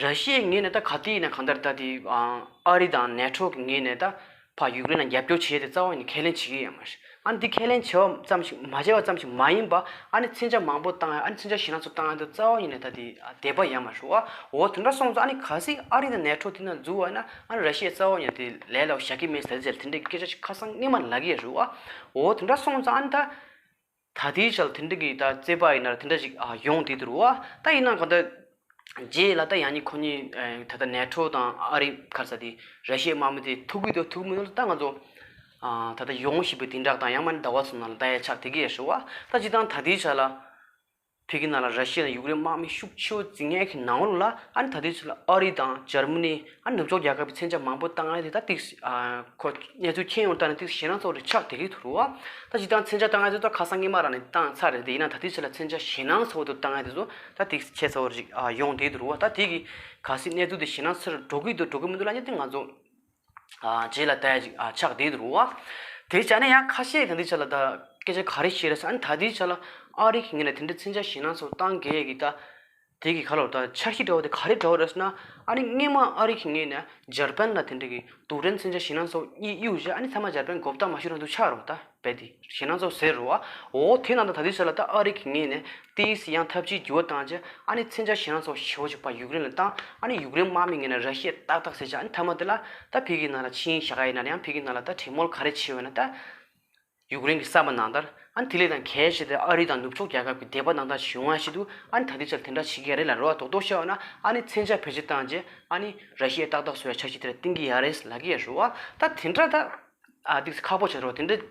ར་ཤི་ཡའི་ངོས་ནས་ད་ག་དུས་ཡིན་ན་གང་ལྟར་ད་དེ་ཨ་ཨ་རི་དང་ནེ་ཊོ་གི་ངོས་ནས་ད་ཕར་ཡུཀ་རེན་ལ་རྒྱབ་སྐྱོར་བྱེད་ཡས་དེ་རྩ་བ་ཉིད་ནས་ཁས་ལེན་བྱེད་ཀྱི་ཡོད་མ་རེད། ཨ་ནི་འདི་ཁས་ལེན་བྱས་པ་ཙམ་ཞིག་མ་བྱས་པ་ཙམ་ཞིག་མ་ཡིན་པ་ཨ་ནི་མཚོན་ཆ་མང་པོ་བཏང་ཡ་ཨ་ནི་མཚོན་ཆ་ཞེད་སྣང་ཚོ་བཏང་ཡ་དེ་རྩ་བ་ཉིད་ནས་ད་དེ་ཨ་དད་པ་ཡོད་མ་རེད་བ། འོ་དེ་འདྲ་སོང་ཙང་ཨ་ནི་གལ་སྲིད་ཨ་རི་དང་ནེ་ཊོ་དེ་ནང་འཛུལ་བ་ཡིན་ན་ཨ་ནི་ར་ཤི་ཡ་རྩ་བ་ཉིད་ནས་དེ་ལས་སླ་པོ་བཞག་གི་མེད་ཟེར་ཟེར་དེ་འདྲའི་སྐད་ཆ་ཞིག་ཁ་སང་སྔོན་མ་ལབ་ཀྱི་ཡོད་རེད་བ། འོ་དེ་འདྲ་སོང་ཙང་ཨ་ནི་ད། ད་ལྟའི་ཆར་དེ་འདྲ་གི་ད་རྩོད་པ་ཡིན་ན་དེ་འདྲ་ཞིག་ཨ་ཡོང་བསྡད་འདུག་རེད་བ། ད་ཡིན་ནའང་གང་ལྟར་རྗེས་ལ་ད་ཡང་ནི་ཁོ་གཉིས་ཨ་ད་ལྟ་ནེ་ཊོ་དང་ཨ་རི་ག་རེ་ཟེར་དེ་ར་ཤི་ཡའི་དམག་མི་དེ་ཐུག་གི་འདུག་ཐུག་མི་འདུག་ད་ང་ཚོ་ཨ་ད་ལྟ་ཡོང་བཞིན་པའི་བདུན་ཕྲག་དང་ཡང་མིན་ཟླ་བ་ཚོ་ནང་ལ་ལྟ་ཡ་ཆགས་བསྡད་ཀྱི་ཡོད་རེད་བ། ད་སྤྱིར་བཏང་ད་ལྟའི་ཆར་ལ་ཕ་གི་ནང་ལ་ར་ཤི་ཡ་དང་ཡུཀ་རེན་དམག་མི་ཤུགས་ཆེ་བོ་འཛིང་མཁན་གྱི་ནང་ལོགས་ལ་ཨ་ནི་ད་ལྟའི་ཆར་ལ་ཨ་རི་དང་འཇར་མ་ནི་ཨ་ནི་ནུབ་ཕྱོགས་རྒྱལ་ཁབ་ཀྱི་མཚོན་ཆ་མང་པོ་བཏང་ཡ་དེ་ད་ཏིག་ཨ་ཁོ་གནས་ཚུལ་མཁྱེན་ཡོང་ལྟར་ན་ཏིག་ཞེད་སྣང་ཚ་བོ་རེ་ཆགས་བསྡད་ཀྱི་འདུག་རེད་བ། ད་སྤྱིར་བཏང་མཚོན་ཆ་བཏང་ཡ་དེ་ད་ཁ་སང་སྔོན་མ་རང་ནས་བཏང་ཚར་རེད་དེ། ཡིན་ན་ད་ལྟའི་ཆར་ལ་མཚོན་ཆ་ཞེད་སྣང་ཚ་བོ་དེ་བཏང་ཡ་དེ་ཚོ་ད་ཏིག་ཁྱད་མཚར་བོ་རེ་ཞིག་ཨ་ཡོང་བསྡད་འདུག་རེད་བ། ད་དེ་གི་གལ་སྲིད་གནས་ཚུལ་དེ་ཞེད་སྣང་ཚ་རུ་འགྲོ་གི་འདུག་འགྲོ་གི་མི་འདུག་ལབ་ཡ་དེ་ང་ཚོ་ཨ་རྗེས་ལ་ལྟ་ཡ་ཅིག་ཨ་ཆགས་བསྡད་འདུག་རེད་བ། དེ་བྱས་ན་ཡང་ཁ་ཤས་ད་ལྟའི་ཆར་ལ་ད་སྐད་ཆ་ག་རེ་བཤད་རེད་ཟེར་ན། ད་ལྟའི་ཆར་ལ་ཨ་རི་གི་ངོས་ནས་དེ་འདྲའི་མཚོན་ཆ་ཞེད་སྣང་ཚ་བོ་བཏང་གི་ཡོད་གི་ད། དེ་གི་ཁ་ལོ་ད་འཆར་གཞི་འདྲ་བོ་དེ་ག་རེ་འདྲ་བོ་རེད་ཟེར་ན། ཨ་ནི་སྔོན་མ་ཨ་རི་གི་ངོས་ནས་འཇར་པན་ལ་དེ་འདྲ་གི་རྡུལ་ཕྲན་མཚོན་ཆ་ཞེད་སྣང་ཚ་བོ་གཉིས་གཡུགས་རྗེས་ཨ་ནི་མཐའ་མ་འཇར་པན་མགོ་བཏགས་མ་ཤོར་རང་དུ་ཆགས་རོ། ད་རྦད་དེ་ཞེད་སྣང་ཚ་བོ་ཟེར་རོ། འོ་དེ་ནང་ད་ད་ལྟའི་ཆར་ལ་ད་ཨ་རི་གི་ངོས་ནས་ཏིས་ཡང་ཐབས་ཇུས་འགྱུར་བ་བཏང་རྗེས་ཨ་ནི་མཚོན་ཆ་ཞེད་སྣང་ཚ་བོ་ཞེ་པོ་ཅིག་ཕར་ཡུཀ་རེན་ལ་བཏང་། ཨ་ནི་ཡུཀ་རེན་དམག་མི་ངོས་ནས་ར་ཤི་ཡ་ཏག་ཏག་ཟེར་བྱས་ཨ་ནི་མཐའ་མ་དེ་ལ་ད་ཕ་གི་ནང་ལ་ཆིངས་ཡིག་བཞག་ག་ཡིན་ན་ཡང་ཕ་གི་ནང་ལ་ད་གྲོས་མོལ་ག་རེ་བྱས་ཡོད་ན་ད། ཡུཀ་རེན་གྱིས་བསམ་པ་ནང་ལྟར་ཨ་ནི་དེ་ལས་ད་གལ་ཆེ་དེ་ཨ་རི་དང་ནུབ་ཕྱོགས་རྒྱལ་ཁབ་ཀྱི་དད་པ་གནང་སྟངས་ཤིག་ཡོང་ཡ་ཞིག་འདུག་ཨ་ནི་ད་ལྟའི་ཆར་དེ་འདྲ་བྱེད་ཀྱི་ཡོད་རེད་ལབ་རེད་བ། རྡོག་རྡོག་བཤད་པ་ན་ཨ་ནི་མཚོན་ཆ་བེད་སྤྱོད་བཏང་རྗེས་ཨ་ནི་ར་ཤི་ཡ་ཏག་ཏག་བཟོ་ཡ་འཆར་གཞི་དེ་འདྲ་བཏིང་གི་ཡོད་རེད་ལབ་ཀྱི་ཡོད་རེད་བ། ད་དེ་འདྲ་ད་ཨ་ཏིག་ཁག་པོ་བྱེད་རོགས་དེ་འདྲ་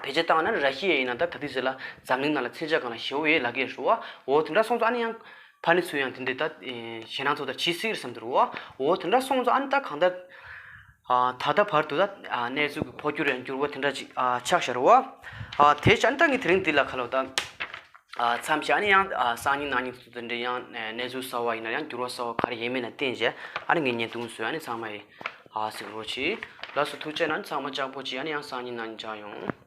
བེད་སྤྱོད་བཏང་ན་ར་ཤི་ཡ་ཡིན་ན་ད་ད་ལྟའི་ཆར་ལ་འཛམ་གླིང་ནང་ལ་མཚོན་ཆ་སྒང་ལ་ཞེ་པོ་ཡོད་ལབ་ཀྱི་ཡོད་རེད་བ། འོ་དེ་འདྲ་སོང་ཙང་ཨ་ནི་ཡང་ཕ་ནི་ཚོས་ཡང་དེ་འདྲ་ད་ཞེད་སྣང་ཚ་བོ་ད་བྱེད་སྲིད་ཀྱི་རེད་བསམ་གྱི་འདུག་རེད་བ། འོ་དེ་འདྲ་སོང་ཙང་ཨ་ནི་ད་གང་ལྟར། ཨ་ད་ལྟ་བར་དུ་ད་ཨ་གནས་ཚུལ་གྱི་འཕོ་འགྱུར་ཡང་འགྱུར་བ་དེ་འདྲ་ཅིག་ཨ་ཆགས་བཞག་རེད་བ། ཨ་དེ་བྱས་ཨ་ནི་ད་ངས་དེ་རིང་འདི་ལ་ཁ་ལོ་ད་ཨ་མཚམས་བཞག་ཨ་ནི་ཡང་ཨ་སང་ཉིན་གནངས་ཉིན་དུ་དེ་འདྲ་ཡང་ཨ་གནས་ཚུལ་གསར་བ་ཡིན་ན་ཡང་འགྱུར་བ་གསར་བ་ག་རེ་ཡིན་མིན་ལ་བརྟེན་བྱས་ཨ་ནི་ངས་བརྙན་ཐུང་བཟོས། ཨ་ནི་ཚང་མ་ཡིས་ཨ་གཟིགས་རོགས་གྱིས། ལགས་སོ། ཐུགས་རྗེ་གནང་། ཨ་ནི་ཚང་མ་ལྕགས་པོ་གྱིས། ཨ་ནི་ཡང་སང་ཉིན་གནངས་ཉིན་མཇལ་ཡོང་།